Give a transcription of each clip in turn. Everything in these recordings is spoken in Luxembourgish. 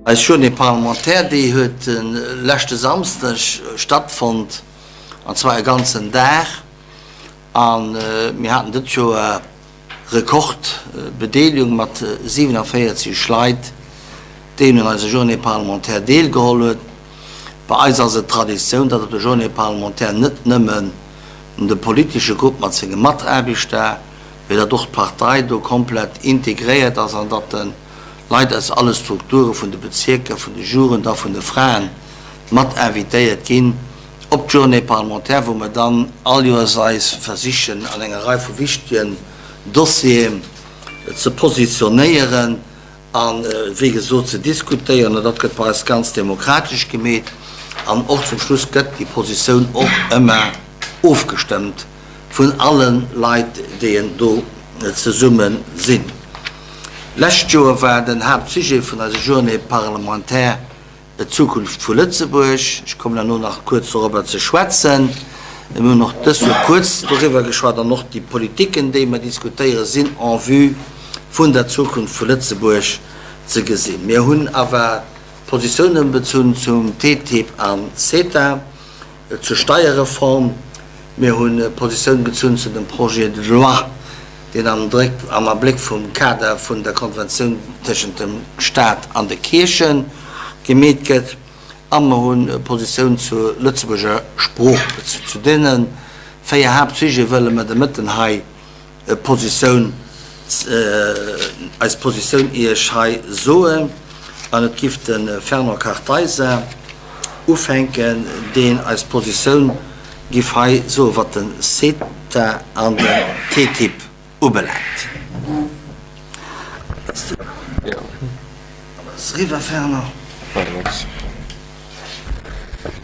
Eis Journée parlementaire, déi huet de leschte Samsdeg stattfonnt, an zwar e ganzen Dag. A mir haten dëst Joer Rekordbedeelegung mat 47 Leit, déi un eiser Journée parlementaire deelgeholl huet. Bei eis ass et Traditioun, datt op der Journée parlementaire net nëmmen de politesche Grupp mat senge Mataarbechter, mee datt och d'Partei do komplett integréiert ass an datt de Leit aus alle Strukture vun de Bezierker, vun de Jugend a vun de Fraen mat invitéiert ginn op d'Journée parlementaire, wou mer dann all Joers eis versichen an enger Rei vu wichtegen Dossieren ze positionéieren a wéi gesot ze diskutéieren. An dat gëtt bei eis ganz demokratesch gemeet an och zum Schluss gëtt déi Positioun och ëmmer ofgestëmmt. vun alle Leit, déi en do zesumme sinn. Lescht Joer war den Haaptsujet vun eiser Journée parlementaire d'Zukunft vu Lëtzebuerg. Ech kommen herno nach kuerz dorobber ze schwätzen. Mir hunn och dës Joer kuerz doriwwer geschwat an och déi Politiken, déi mer diskutéieren, sinn en vue vun der Zukunft vu Lëtzebuerg ze gesinn. Mir hunn awer Positiounen bezunn zum TTIP an CETA. Zur Steierreform, Mir hu Positioun gezunn zu dem Projet de loi, deen am Dréck, am Abléck vum Kader vun der Konventioun tëschent dem Stat an de Kierche gemeet gëtt, a mer hu Positioun zur Lëtzebuerger Sprooch bezunn. Zu deene 4 Haaptsujete wëlle mer de Mëtten hei Positioun, eis Positioun Iech hei soen an et giff de Fernand Kartheiser ufänken, deen eis Positioun giff hei soen, wat den CETA an den TTIP ubelaangt. Ass eriwwer, Fernand.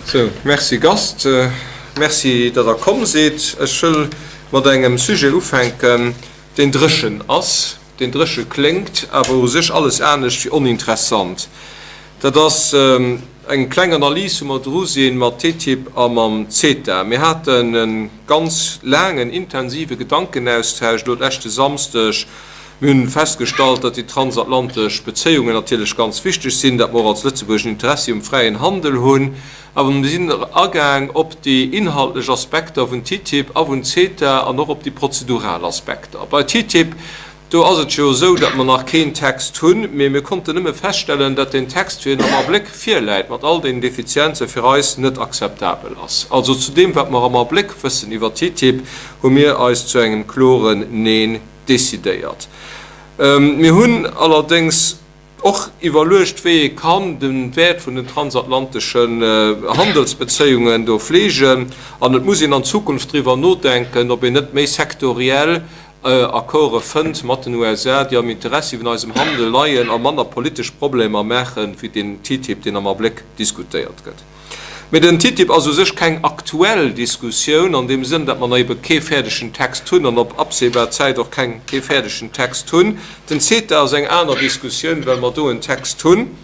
Sou, merci Gast, merci datt der komm sidd. Ech wëll mat engem Sujet ufänken, deen dréchen ass, deen dréche kléngt, awer u sech alles anescht wéi oninteressant. Dat ass eng kleng Analys, wou mer dru si mat TTIP a mam CETA. Mir haten e ganz laangen, intensive Gedankenaustausch elo leschte Samsdeg. Mir hunn festgestallt, datt déi transatlantesch Bezéiungen natierlech ganz wichteg sinn, datt mer och als Lëtzebuerg en Interessi um fräien Handel hunn. Awer mir sinn agaang op déi inhaltlech Aspekter vun TTIP a vun CETA an och op déi prozedural Aspekter. Bei TTIP, do ass et jo esou, datt mer nach keen Text hunn, mee mir konnten nëmme feststellen, datt deen Text, wéi en am Abléck virläit, mat all deenen Defizienzen, fir eis net akzeptabel ass. Also zu deem, wat mer am Abléck wëssen iwwer TTIP, hu mir eis zu engem kloren Neen decidéiert. Mir hunn allerdéngs och iwwerluecht, wéi ee kann de Wäert vun den transatlanteschen Handelsbezéiungen do fleegen. An et muss een an Zukunft driwwer nodenken, ob een net méi sektoriell Accorde fënnt mat den USA, déi am Interessi vun eisem Handel leien a manner politesch Problemer maachen, wéi deen TTIP, deen am Abléck diskutéiert gëtt. Mee den TTIP ass u sech keng aktuell Diskussioun an deem Sënn, datt mer nach ebe kee fäerdegen Text hunn an op absehbar Zäit och keng, kee fäerdegen Text hunn. Den CETA ass eng aner Diskussioun, well mer do en Text hunn.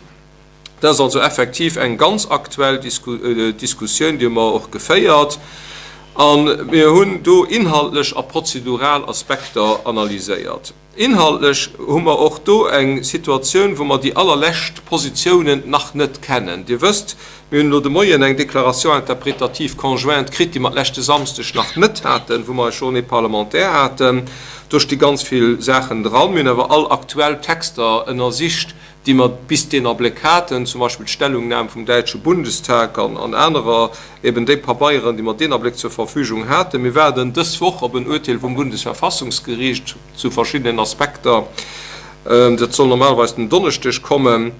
Dat ass also effektiv eng ganz aktuell Diskussioun, déi hu mer och geféiert. A mir hunn do inhaltlech a prozedural Aspekter analyséiert. Inhaltlech hu mer och do eng Situatioun, wou mer déi allerlescht Positiounen nach net kennen. Dir wësst, mir hunn elo de Moien eng Déclaration interprétative conjointe kritt, déi mer d'leschte Samsdeg nach net haten, wou mer eis Journée parlementaire haten. Do sti ganz vill Saachen dran. Mir hunn awer all aktuell Texter ënnersicht, déi mer bis deen Abléck haten, zum Beispill d'Stellungnam vum däitsche Bundestag an anerer, eben déi Pabeieren, déi mer deen Abléck zur Verfügung haten. Mir waarden dës Woch op en Urteel vum Bundesverfassungsgericht zu verschiddenen Aspekter. Dat soll normalerweis den Donneschdeg kommen.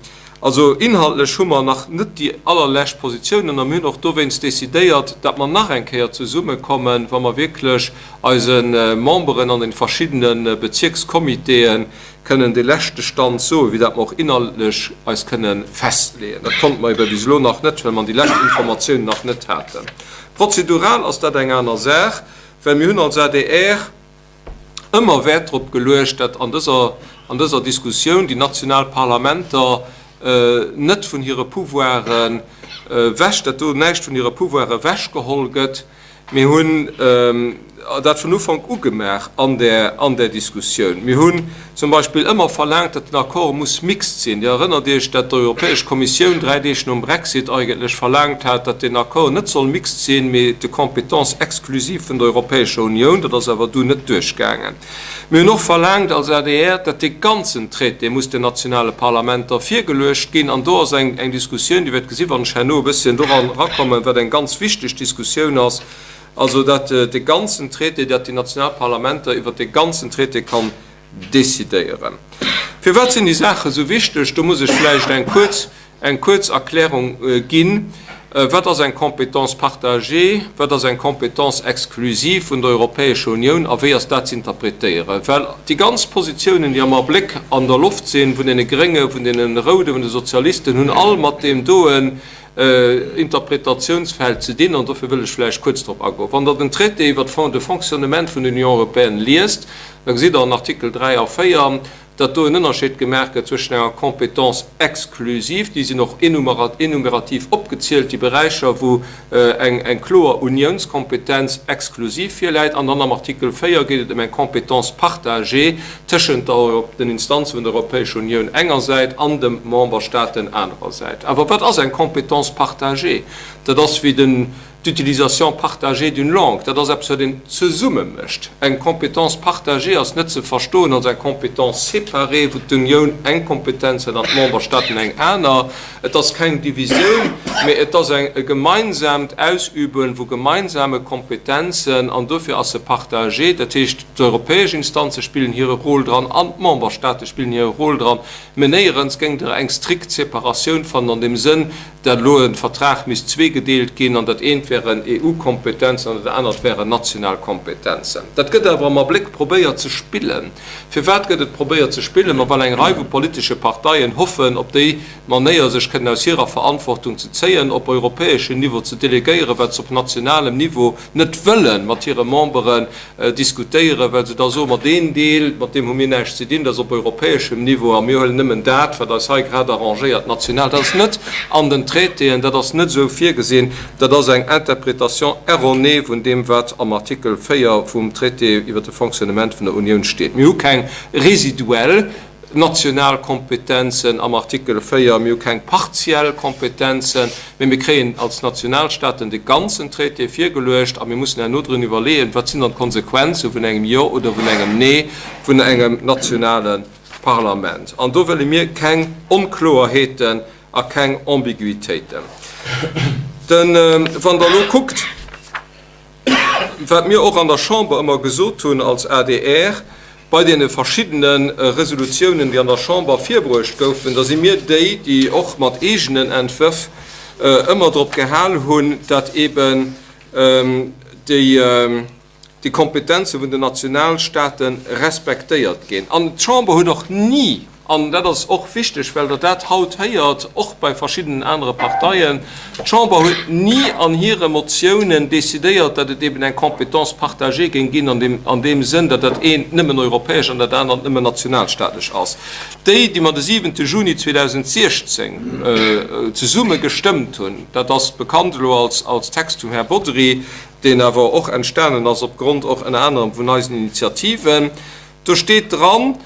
Also inhaltlech hu mer nach net déi allerlescht Positiounen a mir hunn och dowéinst decidéiert, datt mer nach eng Kéier zesummekommen, wa mer wierklech eise Memberen an de verschiddene Bezierkscomitéen kënnen de leschte Stand soen, wéi dat mer och innerlech eis kënne festleeën. Dat konnte mer ebe bis elo nach net, well mer déi lescht Informatiounen nach net haten. Prozedural ass dat eng aner Saach, well mir hunn als adr ëmmer Wäert drop geluecht, dat an dëser, an dëser Diskussioun déi national Parlamenter net vun hire Pouvoiren ewech, dat do näischt vun hire Pouvoiren ewechgeholl gëtt. Mir hunn. dat vun Ufank u gemaach an där, an där Diskussioun. Mir hunn zum Beispill ëmmer verlaangt, datt den Accord muss mixt sinn. Dir erënnert Iech, datt d'Europäesch Kommissioun dräi Deeg nom Brexit eigentlech verlaangt hat, datt deen Accord net soll mixt sinn, mee de Compétence exclusive vun der Europäescher Unioun. Dat ass awer dunn net duerchgaangen. Mir hunn och verlaangt als adr, datt dee ganzen Traité muss den nationale Parlamenter virgeluecht ginn. An do ass eng, eng Diskussioun, Dir wäert gesinn, wann ech herno e bësschen doran erakommen, wat eng ganz wichteg Diskussioun ass, also datt de ganzen Traité, datt déi national Parlamenter iwwert dee ganzen Traité kann decidéieren. Firwat sinn déi Saache sou wichteg? Do muss ech vläicht eng kuerz, eng kuerz Erklärung ginn. Wat ass eng Compétence partagée? Wat ass eng Compétence exclusive vun der Europäescher Unioun a wéi ass dat ze interpretéieren? Well déi ganz Positiounen, déi am Abléck an der Loft sinn, vun deene Grénge, vun deene Roude, vun de Sozialisten, hunn all mat deem doen, Interpretatiounsfeld ze dinn, an dofir wëll ech vläicht kuerz drop agoen. Wann Der den Traité iwwer de Fonctionnement vun der Union européenne liest, da gesitt Der an Artikel 3 a 4, datt do en Ënnerscheed gemaach gëtt zwëschen enger Compétence exclusive, déi sinn och enumerativ opgezielt, déi Beräicher, wou eng kloer Uniounskompetenz exklusiv virläit, an dann am Artikel 4 geet et ëm eng Compétence partagée tëschent den Instanze vun der Europäescher Unioun engersäit an de Memberstaaten anerersäit. Awer wat ass eng Compétence partagée? Dat ass wéi den d'Utilisation partagée d'une langue, dat ass eppes, wat een zesumme mécht. Eng Compétence partagée ass net ze verstoen als eng Compétence séparée, wou d'Unioun eng Kompetenz huet an d'Memberstaaten eng aner. Et ass keng Divisioun, mee et ass eng e gemeinsaamt Ausüben vu gemeinsame Kompetenzen an dofir ass se partagée. Dat heescht, d'europäesch Instanze spillen hire Rôle dran an d'Memberstaate spillen hire Rôle dran. Mä néierens géing Der eng strikt Separatioun fannen an deem Sënn, dat elo e Vertrag misst zweegedeelt ginn an dat eent wären EU-Kompetenzen an dat anert wären national Kompetenzen. Dat gëtt awer am Abléck probéiert ze spillen. Firwat gëtt et probéiert ze spillen? Ma well eng Rei vu politesche Parteien hoffen, op déi Manéier sech kënnen aus hirer Verantwortung ze zéien, op europäeschen Niveau ze delegéieren, wat se op nationalem Niveau net wëlle mat hire Memberen diskutéieren, well se da soen, ma deen Deel, mat deem hu mir näischt ze dinn, dat ass op europäeschem Niveau a mir huelen nëmmen dat, wat eis hei grad arrangéiert, national. Dat ass net an den Traitéen, dat ass net esou virgesinn, dat ass eng Interprétation erronée vun deem, wat am Artikel 4 vum Traité iwwert de Fonctionnement vun der Unioun steet. Mir hu keng residuell national Kompetenzen am Artikel 4, mir hu keng partiell Kompetenzen, mä mir kréien als Nationalstaaten de ganzen Traité virgeluecht a mir mussen herno drun iwwerleeën, wat sinn dann d'Konsequenze vun engem Jo oder vun engem Nee vun engem nationale Parlament. An do wëlle mir keng Onkloerheeten a keng Ambiguitéiten. Wann Der elo kuckt, Wat mir och an der Chamber ëmmer gesot hunn als adr, bei deene verschiddene Resolutiounen, déi an der Chamber virbruecht goufen, da si mir déi, déi och mat eegenen Entwërf ëmmer drop gehal hunn, datt eben déi Kompetenze vun den Nationalstate respektéiert ginn. An d'Chamber huet och ni An dat ass och wichteg, well Der dat haut héiert, och bei verschiddenen anere Parteien, D'Chamber huet ni an hire Motiounen decidéiert, datt et eben eng Compétence partagée géing ginn an deem, an deem Sënn, datt dat eent nëmmen europäesch an dat anert nëmmen nationalstaatlech ass. Déi, déi mer de siwente Juni 2016 zesumme gestëmmt hunn, dat ass bekannt elo als, als Text vum Här Bodry, deen awer och entstanen ass opgrond och ënner anerem vun eisen Initiativen, do steet dran,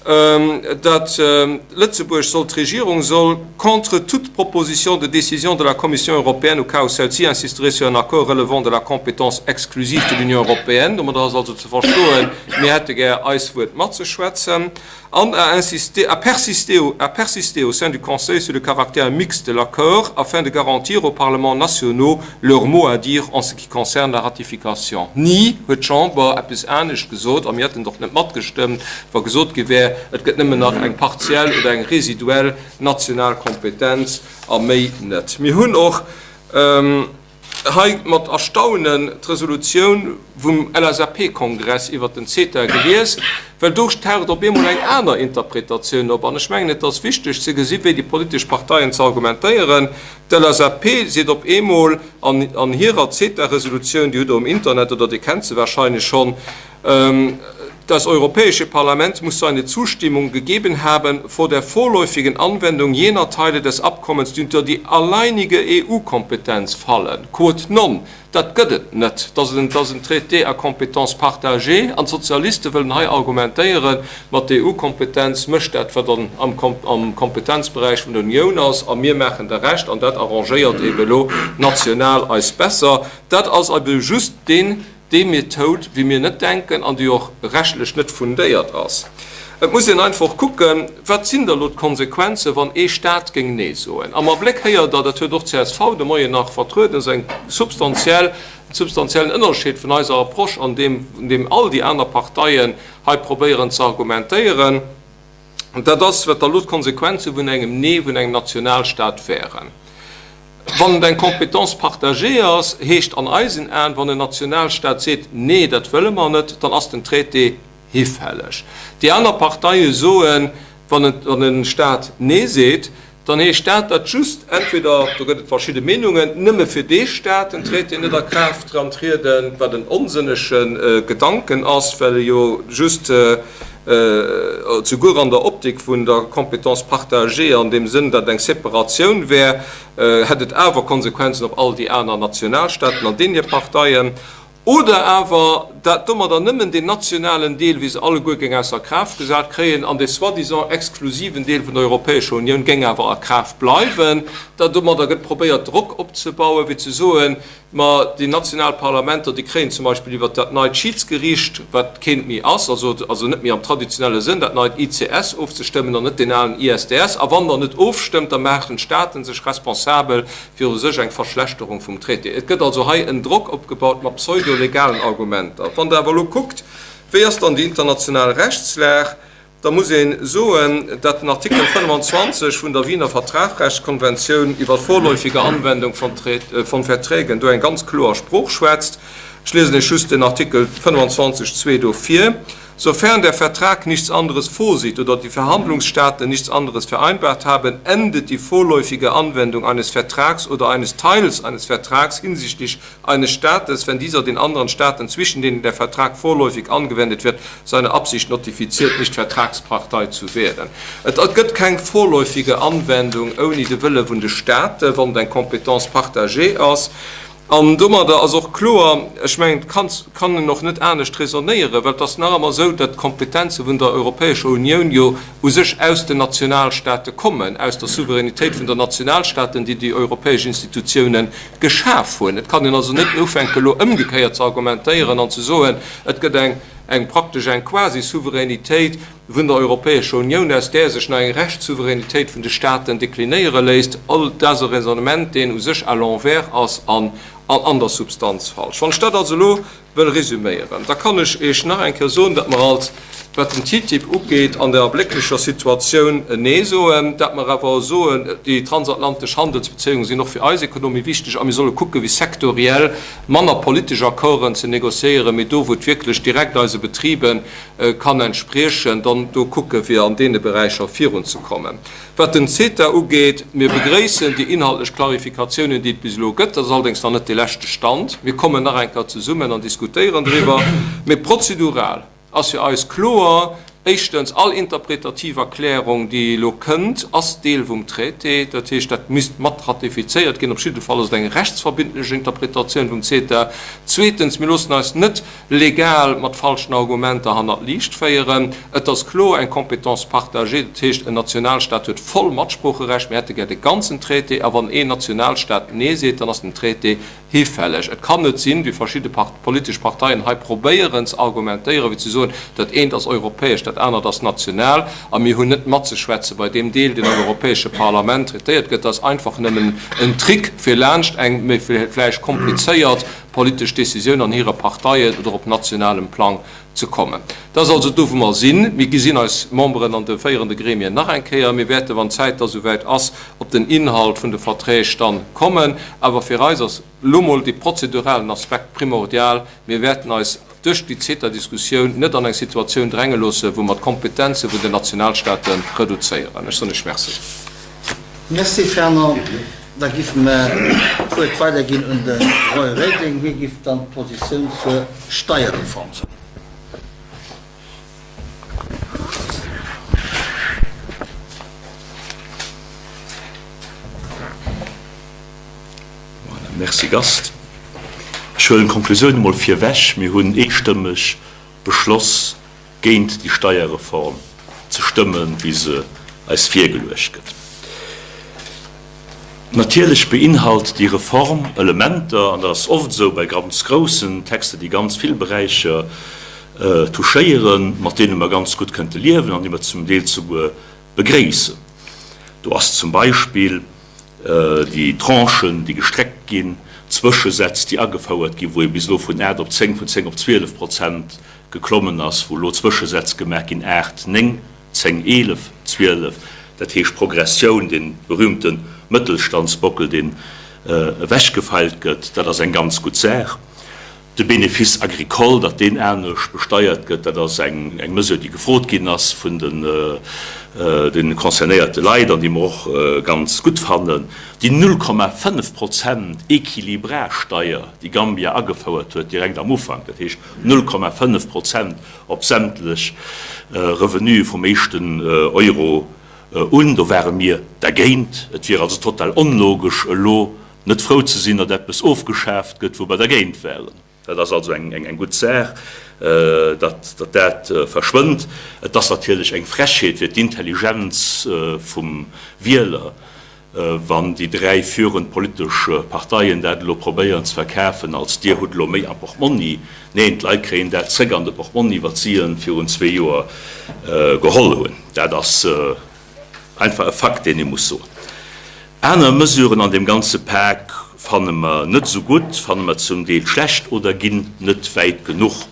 datt Lëtzebuerg soll, d'Regierung soll contre toute proposition de décision de la Commission européenne au cas où celle-ci insisterait sur un accord relevant de la compétence exclusive de l'Union européenne, domadder ass also ze verstoen, mir hätte gär eis Wuert matzeschwätzen, an a insister, a persister, a persister au sein du Conseil sur le caractère mixte de l'accord afin de garantir aux parlements nationaux leur mot à dire en ce qui concerne la ratification. Ni huet d'Chamber eppes anescht gesot, a mir hätten et och net matgestëmmt, wa gesot gi wär, et gëtt nëmmen nach eng partiell oder eng residuell national Kompetenz a méi net. Mir hunn och hei mat Erstaunen d'Resolutioun vum LSAP-Kongress iwwert den CETA gelies, well do taucht op eemol eng aner Interpretatioun op. An ech mengen, et ass wichteg ze gesi wéi déi politesch Parteien ze argumentéieren. D'LSAP seet op eemol an hirer CETA-Resolutioun, déi hutt Der um Internet oder Dir kennt se wahrscheinlech schonn. Das Europäische Parlament muss seine Zustimmung gegeben haben vor der vorläufigen Anwendung jener Teile des Abkommens, die unter die alleinige EU-Kompetenz fallen. Quod non. Dat gëtt et net. Dat ass en Traité à compétence partagée an d'Sozialiste wëllen hei argumentéieren, ma d'EU-Kompetenz mécht dat, wat am Kompetenzberäich vun der Unioun ass a mir maachen de Rescht an dat arrangéiert ebe elo national eis besser. Dat ass ebe just deen Déi Methoud, wéi mir net denken an déi och rechtlech net fundéiert ass. Et muss een einfach kucken, Wat sinn da elo d'Konsequenzen, wann ee Stat géing Nee soen? Am Abléck héiert Der, dat huet och d'CSV de Moien nach vertrueden, ass eng substantiell, en substantiellen Ënnerscheed vun eiser Approche an deem, vun deem all déi aner Parteien hei probéieren ze argumentéieren. Dat ass, wat da elo d'Konsequenze vun engem Nee vun engem Nationalstat wären. Wann et eng Compétence partagée ass, heescht an eisen Aen, wann en Nationalstat seet, Nee, dat wëlle mer net, dann ass den Traité hifälleg. Déi aner Parteie soen, wann e Stat Nee seet, dann heescht dat, datt just entweder, do gëtt et verschidde Meenungen, nëmme fir dee Stat den Traité net a Kraaft kann trieden, wat en onsënnege Gedanken ass, well e jo just souguer an der Optik vun der Compétence partagée an deem Sënn, datt eng Separatioun wär, hätt et awer Konsequenzen op all déi aner Nationalstaaten an deenen hir Parteien. Oder awer, dat domadder nëmmen deen nationalen Deel, wéi se alleguer, géing ausser Kraaft gesat kréien an dee soi-disant exklusiven Deel vun der Europäescher Unioun géing awer a Kraaft bleiwen. Dat domadder gëtt probéiert Drock opzebauen, wéi ze soen, Ma déi national Parlamenter, déi kréien zum Beispill iwwert dat neit Schidsgericht, wat keent méi ass, also also net méi am traditionelle Sënn, dat neit ICS ofzestëmmen an net deen alen ISDS. A wann Der net ofstëmmt, da maachen d'Staate sech responsabel fir u sech eng Verschlechterung vum Traité. Et gëtt also hei en Drock opgebaut mat pseudo-legalen Argumenter. Wann Der awer elo kuckt, wéi ass dann déi international Rechtslag, Da muss ee soen, dat den Artikel 25 vun der Wiener Vertragrechtskonventioun iwwer d'vorläufige Anwendung von Verträgen do eng ganz kloer Sprooch schwätzt. Ech liesen Iech just den Artikel 25 zwee do vir, Sofern der Vertrag nichts anderes vorsieht oder die Verhandlungsstaaten nichts anderes vereinbart haben, endet die vorläufige Anwendung eines Vertrags oder eines Teils eines Vertrags hinsichtlich eines Staates, wenn dieser den anderen Staaten, zwischen denen der Vertrag vorläufig angewendet wird, seine Absicht notifiziert, nicht Vertragspartei zu werden. Et gëtt keng vorläufige Anwendung ouni de Wëlle vun de Staaten, wann et eng Compétence partagée ass. An domadder ass och kloer, ech mengen, et kann een och net anescht raisonnéieren, well et ass nach ëmmer esou, datt d'Kompetenze vun der Europäescher Unioun jo u sech aus den Nationalstate kommen, aus der Souveränitéit vun der Nationalstaten, déi déi europäesch Institutiounen geschaf hunn. Et kann een also net ufänken, elo ëmgekéiert ze argumentéieren an ze soen, et gëtt eng, eng praktesch eng Quasi-Souveränitéit vun der Europäescher Unioun, aus där sech nach eng Rechtssouveränitéit vun de Staten deklinéiere léisst. All dat ass e Raisonnement, deen u sech à l'envers ass an an der Substanz falsch. Wann ech dat also elo wëll resüméieren, da kann ech Iech nach eng Kéier soen, datt mer als, wat den TTIP ugeet, an der erblécklecher Situatioun en Nee soen, datt mer awer soen, déi transatlantesch Handelsbezéiunge sinn och fir eis Ekonomie wichteg a mir solle kucken, wéi sektoriell manner politesch Accorden ze négociéieren, mee do, wou et wierklech direkt eise Betriben kann entspriechen, dann do kucke fir an deene Beräicher virunzekommen. Wat den CETA ugeet, mir begréissen déi inhaltlech Klarifikatiounen, déi et bis elo gëtt. Dat ass allerdéngs nach net dee leschte Stand. Mir kommen nach eng Kéier zesummen an diskutéieren driwwer. Mee prozedural ass fir eis kloer, éischtens, all interpretativ Erklärung, déi elo kënnt, ass Deel vum Traité. Dat heescht, dat misst mat ratifizéiert ginn. Op jidde Fall ass et eng rechtsverbindlech Interpretatioun vum CETA. Zweetens, mir loossen eis net legal mat falschen Argumenter hannert d'Liicht féieren. Et ass kloer eng Compétence partagée, dat heescht en Nationalstaat huet voll Matsproocherecht. Mir hätte gär de ganzen Traité, a wann een Nationalstaat Nee seet, dann ass den Traité hifälleg. Et kann net sinn, wéi verschidde politesch Parteien hei probéieren ze argumentéieren, wéi ze soen, dat eent ass europäesch, dat anert ass national a mir hunn net matzeschwätze bei deem Deel, deen am Europäesche Parlament traitéiert gëtt. Dat ass einfach nëmmen en Trick, fir laanscht eng méi vläicht komplizéiert politesch Décisioun an hire Parteien oder op nationalem Plang ze kommen. Dat ass also do, wou mer sinn. Mir gesinn eis Memberen an de féierende Gremien nach eng Kéier. Mir wäerten, wann d'Zäit da souwäit ass, op den Inhalt vun de Verträg dann kommen. Awer fir eis ass elo mol dee prozeduralen Aspekt primordial. Mir wäerten eis duerch déi CETA-Diskussioun net an eng Situatioun dränge loossen, wou mer d'Kompetenze vun den Nationalstate reduzéieren. Ech soen lech Merci. Merci Fernand. Da giffe mer d'Wuert weiderginn un de Roy Reding. Hie giff dann d'Positioun zur Steierreform soen. Merci Gast. Ech huelen d'Konklusioun emol virwech, Mir hunn eestëmmeg beschloss, géint déi Steierreform ze stëmmen, wéi se eis virgeluecht gëtt. Natierlech beinhalt déi Reform Elementer, an dat ass oft esou bei ganz groussen Texter, déi ganz vill Beräicher touchéieren, mat deene mer ganz gutt kënnte liewen an déi mer zum Deel souguer begréissen. Do ass zum Beispill déi Tranchen, déi gestreckt ginn, Zwëschesätz, déi agefouert ginn, wou ee bis elo vun 8 op 10, vun 10 op 12 Prozent geklommen ass, wou elo Zwëschesätz gemaach ginn, 8, 9, 10, 11, 12, dat heescht Progressioun, dee berühmte Mëttelstandsbockel, deen ewechgefeilt gëtt, dat ass eng ganz gutt Saach. De Bénéfice agricole, datt deen anescht besteiert gëtt, dat ass eng Mesure, déi gefrot ginn ass vun de concernéierte Leit an déi mer och ganz gutt fannen. Déi 0,5 Prozent Équilibragesteier, déi Gambia agefouert huet direkt am Ufank, dat heescht 0,5 Prozent op sämtlech Revenue vum éischten Euro un, do ware mir dergéint. Et wier also total onlogesch elo Net frou ze sinn, datt eppes ofgeschaaft gëtt, wou mer dergéint waren. Dat ass also eng gutt Saach, datt dat verschwënnt. Et ass natierlech eng Frechheet fir d'Intelligenz vum Wieler, wann déi dräi führend politesch Parteien dat elo probéieren ze verkafen als Dir hutt elo méi am Portmonni. Neen, d'Leit kréien dat zréck an de Portmonni, wat si virun zwee Joer geholl hunn. Dat ass Einfach e Fakt, deen ee muss soen. Aner Mesuren an deem ganze Pak fanne mer net esou gutt, fanne mer zum Deel schlecht oder ginn net wäit genuch.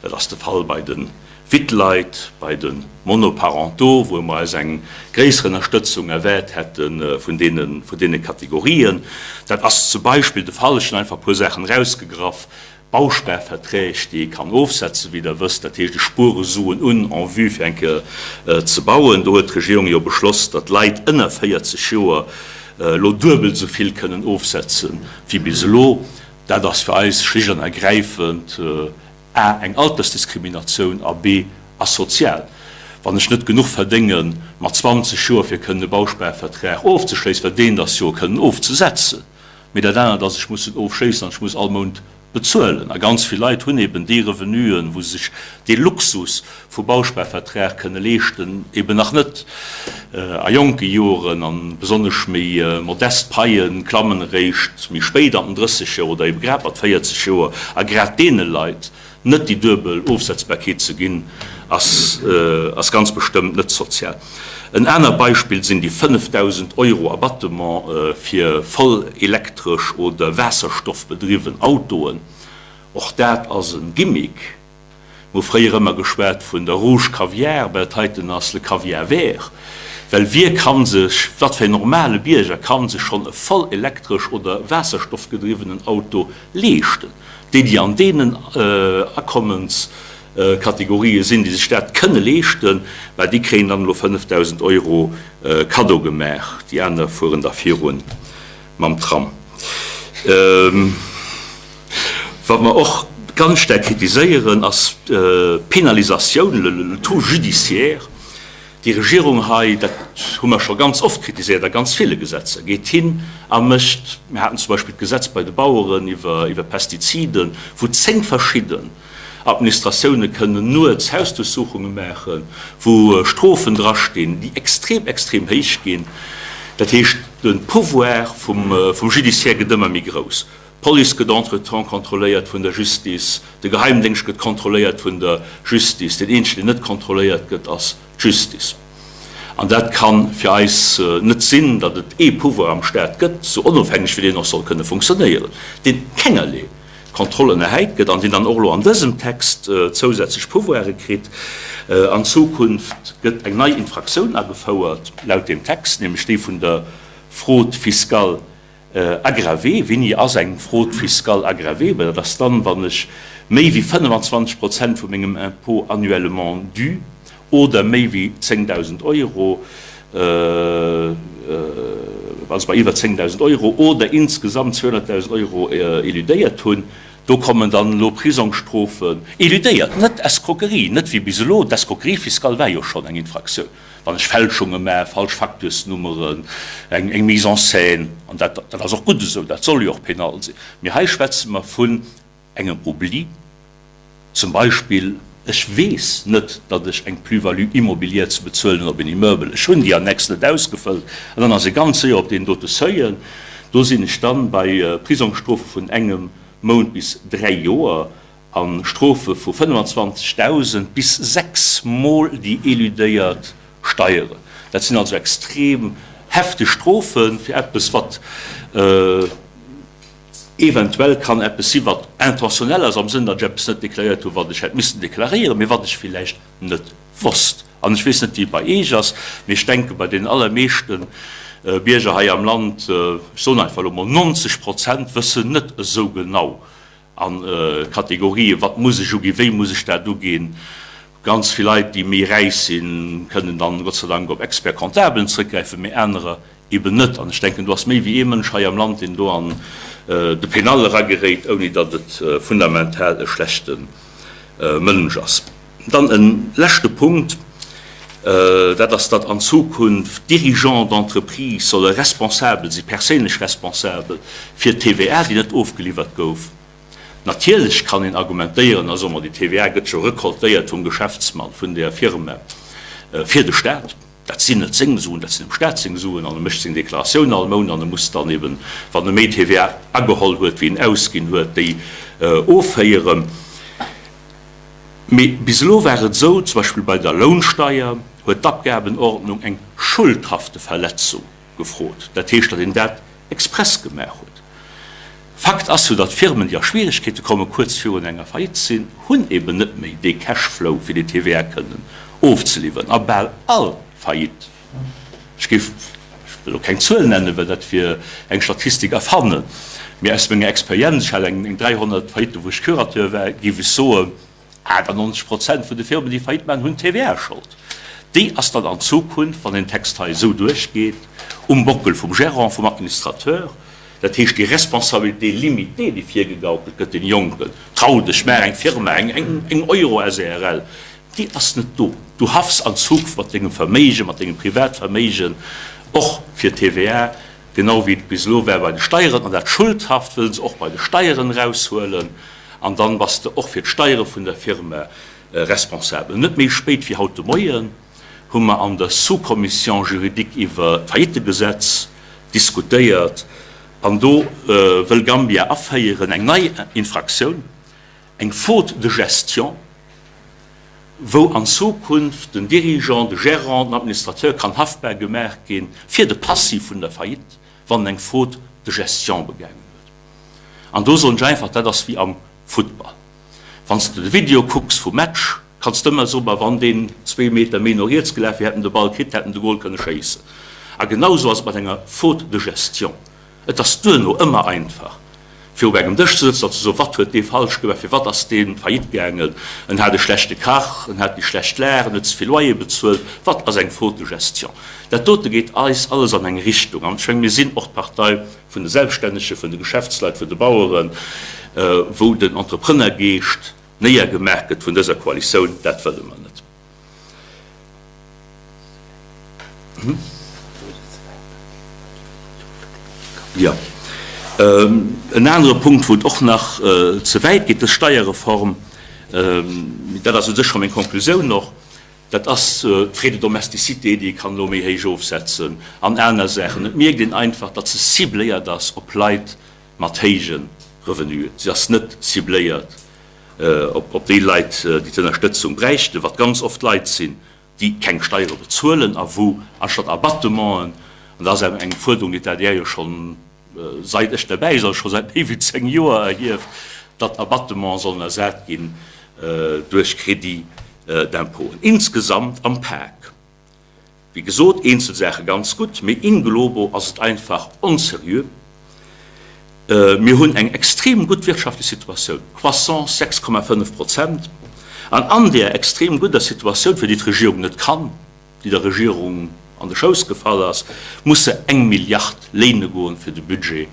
Dat ass de Fall bei de Wittleit, bei de Monoparentaux, wou mer eis eng gréisser Ënnerstëtzung erwaart hätte vun deene, vun deene Kategorien. Dat ass zum Beispill de Fall, ech hunn einfach e puer Saachen erausgegraff, Bausparverträg, déi ee kann ofsetzen, wéi Der wësst. Dat heescht, ech spuere Suen un en vue fir eng Kéier ze bauen. Do huet d'Regierung jo beschloss, datt Leit ënner 40 Joer elo duebel esou vill kënnen ofsetze wéi bis elo. Dat ass fir eis schlicht an ergräifend a eng Altersdiskriminatioun a b asozial. Wann ech net genuch verdénge mat 20 Joer, fir kënnen e Bausparvertrag ofzeschléissen, well deen ass jo kënnen ofzesetzen, Mee dat anert ass, ech muss en ofschléissen an ech muss all Mount bezuelen. A ganz vill Leit hunn eben déi Revenuen, wou se sech dee Luxus vu Bausparvertrag kënne leeschten, eben nach net a jonke Joren. A besonnesch méi modest Paie klammen eréischt méi spéit an den Drësseger oder ebe grad mat 40 Joer. A grad deene Leit Net déi duebel Ofsetzbarkeet ze ginn, ass ass ganz bestëmmt net sozial. En anert Beispill sinn déi 5.000 Euro Abattement fir voll elektresch oder waasserstoffbedriwwen Autoen. Och dat ass e Gimmick. Mir hu fréier ëmmer geschwat vun der Rouge Caviar, mä dat heiten ass le Caviar vert. Well wie kann sech, wat fir en normale Bierger kann sech schonn e voll elektresch oder waasserstoffgedriwwenen Auto leeschten? Déi, déi an deenen Akommenskategorië sinn, déi sech dat kënne leeschten, bah, déi kréien dann elo 5.000 Euro Kaddo gemaach. Déi aner fueren da viru mam Tram. Wat mer och ganz staark kritiséieren, ass d'Penalisatioun, le taux judiciaire. Déi Regierung hei, dat hu mer scho ganz oft kritiséiert a ganz ville Gesetzer, geet hin a mécht, mir haten zum Beispill d'Gesetz bei de Baueren iwwer Pestiziden, wou zéng verschidden Administratioune kënnen nuets Hausdurchsuchunge maachen, wou Strofen drastinn, déi extrem, extrem héich ginn. Dat heescht, de Pouvoir vum Judiciaire gëtt ëmmer méi grouss. D'Police gëtt entretemps kontrolléiert vun der Justice, de Geheimdéngscht gëtt kontrolléiert vun der Justice. Deen eenzegen, deen net kontrolléiert gëtt, ass d'Justice. An dat ka fir eis net sinn, datt et ee Pouvoir am Staat gëtt, sou onofhängeg wéi deen och soll kënne funktionéieren, deen kengerlee Kontroll ënnerhäit gëtt an deen dann och elo an dësem Text zousätzlech Pouvoire kritt. An Zukunft gëtt eng nei Infraktioun agefouert, laut deem Text, nämlech déi vun der Fraude fiscale Aggravé, Wéini ass eng Fraude fiscale aggravée? Dat ass dann, wann ech méi wéi 25 Prozent vu mengem Impôt annuellement dû oder méi wéi 10.000 Euro, also bei iwwer 10.000 Euro oder insgesamt 200.000 Euro éludéiert hunn. Do kommen dann elo Prisongsstrofen, éludéiert, net Escroquerie, net wéi bis elo. D'Escroquerie fiscale war jo schonn eng Infraktioun, wann ech Fälschunge maachen, falsch Factursnummeren, eng Mise en scène, an dat, dat ass och gutt esou, dat soll jo och penal sinn. Mee hei schwätze mer vun engem Oubli. Zum Beispill, ech weess net, datt ech eng Plus-value immobilière ze bezuelen hunn op en Immeuble, ech hunn déi Annex net ausgefëllt, an dann ass e ganz séier op deenen dote Seuilen. Do sinn ech dann bei Prisongsstrofe vun engem Mount bis 3 Joer a Strofe vu 25.000 bis 6 Mol déi éludéiert Steieren. Dat sinn also extrem hefteg Strofe fir eppes, wat Eventuell kann eppes si wat intentionnel ass, am Sënn, datt ech eppes net deklaréiert hunn, wat ech hätt missen deklaréieren, mee wat ech villäicht net wosst. An ech weess net, wéi et bei Iech ass, mee ech denke bei deenen allermeeschte Bierger hei am Land, ech soen einfach elo mol 90 Prozent, wëssen net esou genau a Kategorien, wat muss ech uginn, wéi muss ech dat uginn. Ganz vill Leit, déi méi räich sinn, kënnen dann Gott sei Dank op Expert-comptablen zrëckgräifen, mee anerer Eben net. An ech denken, do ass méi wéi ee Mënsch hei am Land, deen do an de Penal erageréit, ouni datt et fundamental e schlechte Mënsch ass. Dann e leschte Punkt, dat ass, datt an Zukunft d'Dirigeants d'entreprise solle responsabel sinn, perséinlech responsabel fir d'TVA, déi net ofgeliwwert gouf. Natierlech kann een argumentéieren a soen, ma déi TVA gëtt jo recoltéiert vum Geschäftsmann, vun der Firma fir de Stat. Dat sinn net seng Suen, dat sinn dem Staat seng Suen an e mécht seng Deklaratioun all Mount an e muss dann eben, wann e méi TVA ageholl huet, wéi en ausginn huet, déi offéieren. Mee bis elo war et esou, zum Beispill bei der Lounsteier huet d'Abgabenordnung eng schuldhafte Verletzung gefrot. Dat heescht, datt een dat express gemaach huet. Fakt ass jo, datt Firmen, déi a Schwieregkeete kommen, kuerz virun enger Faillite sinn, hunn eben net méi dee Cashflow, fir déi TVA kënnen ofzeliwweren. A bal all Faillite, ech géif, ech wëll elo keng Zuel nennen, well dat wier eng Statistik erfannen, mee aus menger Experienz, ech hat eng 300 Faillitten, wou ech Curateur war, géif ech soen, 98 Prozent vun de Firmen, déi Faillite maachen, hunn TVA-Schold. Déi ass dann an Zukunft, wann deen Text hei esou duerchgeet, um Bockel vum Gérant, vum Administrateur. Dat heescht, déi Responsabilité limitée, déi virgegaukelt gëtt, den Jonken, trau dech, maach eng Firma, eng Euro SARL, déi ass net do. Du haffs an Zukunft mat dengem Verméigen, mat dengem Privatverméigen och fir d'TVA, genau wéi et bis elo war bei de Steieren. An dat Schuldhaft wëllen se och bei de Steieren eraushuelen. An dann bass de och fir d'Steiere vun der Firma responsabel. Net méi spéit wéi haut de Moien hu mer an der Sous-commission juridique iwwer d'Faillittegesetz diskutéiert. An do wëll Gambia aféieren eng nei Infraktioun, eng Faute de gestion, wou an Zukunft den Dirigeant, de Gérant, den Administrateur kann haftbar gemaach gi fir de Passif vun der Faillite, wann en eng Faute de gestion begaangen huet. An do soen ech einfach, dat ass wéi am Futtball. Wann s de de Video kucks vum Match, kanns de ëmmer soen, ma wann deen zwee Meter méi no riets gelaf wier, hätt en de Ball kritt, hätt en de Gol kënne schéissen. A genau esou ass et mat enger Faute de gestion. Et ass duerno ëmmer einfach, fir op engem Dësch ze sëtzen an ze soen, wat huet dee falsch gemaach, firwat ass dee faillite gaangen, en hat e schlechte Kach, en hat déi schlecht Lag, en huet ze vill Loyer bezuelt. Wat ass eng Faute de gestion? Dat dote geet eis alles an eng Richtung. An ech menge mir sinn och d'Partei vun de Selbststännegen, vun de Geschäftsleit, vun de Baueren, wou den Entreprenergeescht néiergemaach gëtt vun dëser Koalitioun, dat wëlle mer net. Jo. En anere Punkt, wou et och nach ze wäit geet, dës Steierreform, dat ass u sech scho meng Konklusioun och, Dat ass d'Frais de domesticité, déi ee kann elo méi héich ofsetzen an aner Saachen. Et mierkt een einfach, datt se cibléiert ass op Leit mat héije Revenuen. Se ass net cibléiert op déi Leit, déi d'Ënnerstëtzung bräichten, wat ganz oft Leit sinn, déi keng Steiere bezuelen a wou anstatt Abattementen, an dat ass eng Fuerderung, déi d'ADR jo schonn sait ech derbäi sinn, also scho säit méi wéi 10 Joer erhieft, datt Abattementen sollen ersat ginn duerch Crédit d'impôten. Insgesamt am Pak, wéi gesot, eenzel Saache ganz gutt, mee in globo ass et einfach onseriö. Mir hunn eng extrem gutt wirtschaftlech Situatioun, Croissance 6,5 Prozent, an an där extrem gudder Situatioun, fir déi d'Regierung net kann, déi der Regierung an de Schouss gefall ass, muss se eng Milliard léine goen, fir de Budget.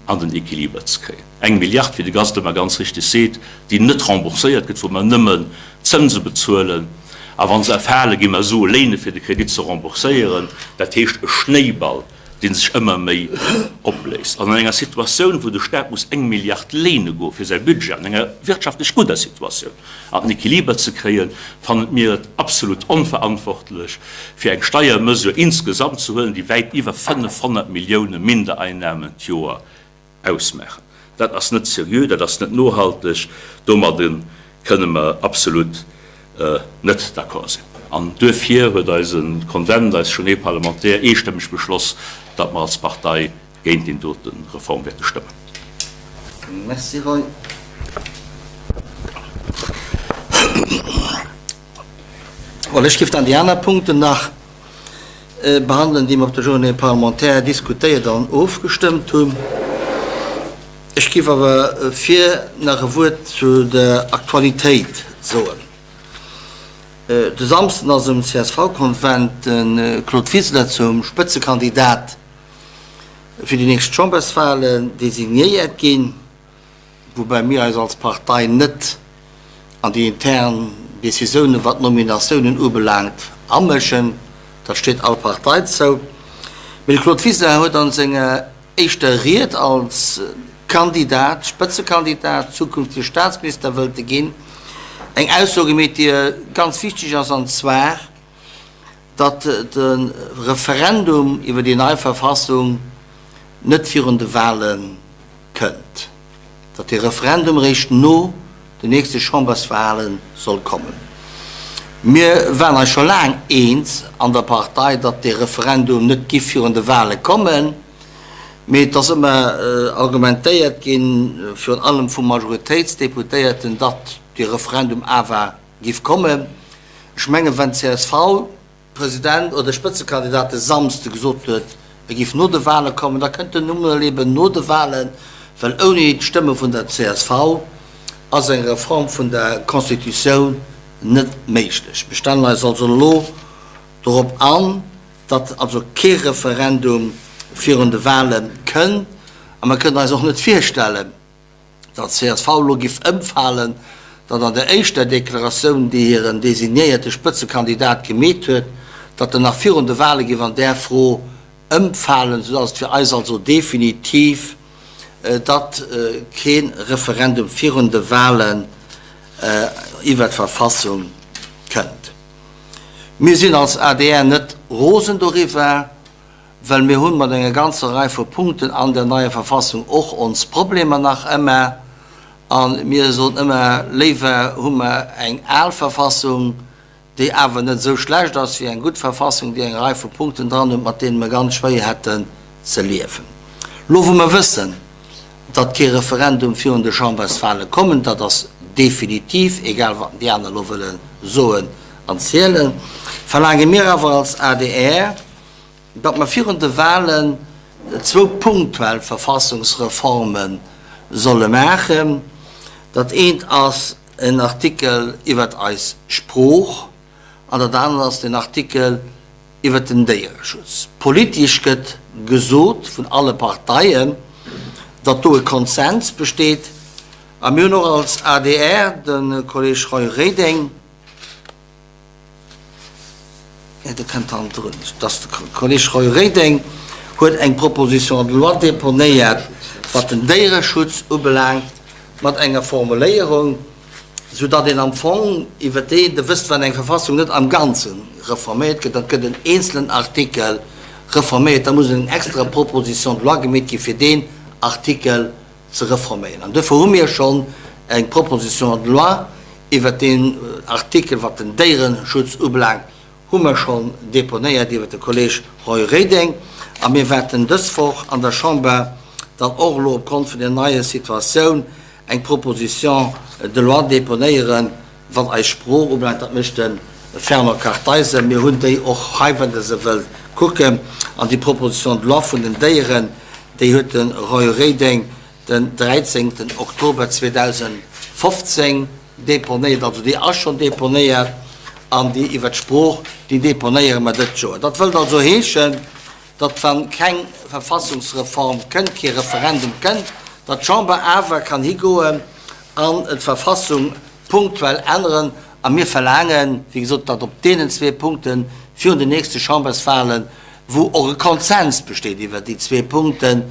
an den Equiliber ze kréien. Eng Milliard, wéi de Gast ëmmer ganz richtig seet, déi net rembourséiert gëtt, wou mer nëmmen Zënse bezuelen, a wa se erfale gi mer Sue léine fir de Kredit ze rembourséieren. Dat heescht e Schnéiball, dee sech ëmmer méi opbléist. An an enger Situatioun, wou de Staat muss eng Milliard léine goe fir säi Budget, an enger wirtschaftlech gudder Situatioun, an den Equiliber ze kréien, fannen mir et absolut onverantwortlech, fir eng Steiermesure insgesamt ze huelen, déi wäit iwwer 500 Millioune Mindereinnahmen d'Joer ausmaachen. Dat ass net seriö, dat ass net nohalteg, domadde kënne mer absolut net d'accord sinn. An duerfir huet eise Konvent, eis Journée parlementaire eestëmmeg beschloss, datt mer als Partei géint deen dote Reform wäerte stëmmen. Merci Roy. Voilà, ech géif dann déi aner Punkten nach behandelen, déi mer op der Journée parlementaire diskutéiert an ofgestëmmt hunn. Ech géif awer vir nach e Wuert zu der Aktualitéit soen. De Samsden ass um CSV-Konvent de Claude Wiseler zum Spëtzekandidat fir déi nächst Chamberswahlen designéiert ginn. Woubäi mir eis als Partei net an déi intern Décisiounen, wat d'Nominatiounen ubelaangt, amëschen. Dat steet all Partei zou. Mee de Claude Wiseler huet an senger éischter Ried als Kandidat, Spëtzekandidat, zukünftege Staatsminister wëllt e ginn, eng Ausso gemeet, déi ganz wichteg ass, an zwar, datt de Referendum iwwer déi nei Verfassung net virun de Wahle kënnt, datt dee Referendum eréischt no den nächste Chamberswahlen soll kommen. Mir waren eis scho laang eens an der Partei, datt dee Referendum net giff virun de Wahle kommen, mee et ass ëmmer argumentéiert ginn, virun allem vu Majoritéitsdeputéierten, datt dee Referendum awer giff kommen. Ech mengen, wenn csv, President oder Spëtzekandidat de Samsde gesot huet, e giff no de Wale kommen, da kënnt en nu mol eben no de Walen, well ouni d'Stëmme vun der csv ass eng Reform vun der Constitutioun net méiglech. Mir stellen eis also elo dorop an, datt also kee Referendum virun de Wale kënnt a mer kënnen eis och net virstellen, datt csv elo giff ëmfalen, datt an der éischter Deklaratioun, déi hiren designéierte Spëtzekandidat gemeet huet, datt en nach virun de Wale giff an där Fro ëmfalen, sou datt et fir eis also definitiv, datt kee Referendum virun de Walen iwwer d'Verfassung kënnt. Mir sinn als adr net rosen doriwwer. Well mir hunn mat enger ganzer Rei vu Punkten an der neier Verfassung och ons Problemer nach ëmmer. A mir soen ëmmer, léiwer hu mer eng al Verfassung, déi awer net esou schlecht ass, wéi eng gutt Verfassung, déi eng Rei vu Punkten dran huet, mat deene mer ganz schwéier hätten ze liewen. Elo wou mer wëssen, datt kee Referendum virun de Chamberswale kommen, dat ass definitiv, egal wat déi aner elo wëlle soen an zielen, verlaange mir awer als adr, datt mer virun de Wahlen zwou punktuell Verfassungsreforme solle maachen. Dat eent ass en Artikel iwwert eis Sprooch an dat anert ass den Artikel iwwert den Déiereschutz. Politesch gëtt gesot vun alle Parteien, datt do e Konsens besteet. A mir hunn och als adr, de Kolleg Roy Reding, Do kënnt hannendrun, dass de Kolleg Roy Reding huet eng Proposition de loi deponéiert, wat den Déiereschutz ubelaangt, mat enger Formuléierung, soudatt een am Fong iwwer déi, Der wësst, wann eng Verfassung net am Ganze reforméiert gëtt, dann gëtt en eenzelen Artikel reforméiert, da muss eng extra Proposition de loi gemeet gi fir deen Artikel ze reforméieren. An duerfir hu mir schonn eng Proposition de loi iwwert deen Artikel, wat den Déiereschutz ubelaangt, hu mer schonn deponéiert iwwert de Kolleg Roy Reding. A mir wäerten dës Woch an der Chamber dann och elo opgrond vun der neier Situatioun eng Proposition de loi deponéieren, wat eis Sprooch ubelaangt. Dat mécht de Fernand Kartheiser. Mir hunn déi och hei, wann Der se wëllt kucken. An déi Proposition de loi vun den Déieren, Déi huet de Roy Reding den 13 Oktober 2015 deponéiert, also déi ass schonn deponéiert, an déi iwwer d'Sprooch, déi deponéiere mer dëst Joer. Dat wëllt also heeschen, datt wa keng Verfassungsreform kënnt, kee Referendum kënnt, datt d'Chamber awer kann higoen an d'Verfassung punktuell änneren. A mir verlaangen, wéi gesot, datt op deenen zwee Punkte virun den nächste Chamberswahlen, wou och e Konsens besteet iwwert déi zwee Punkten,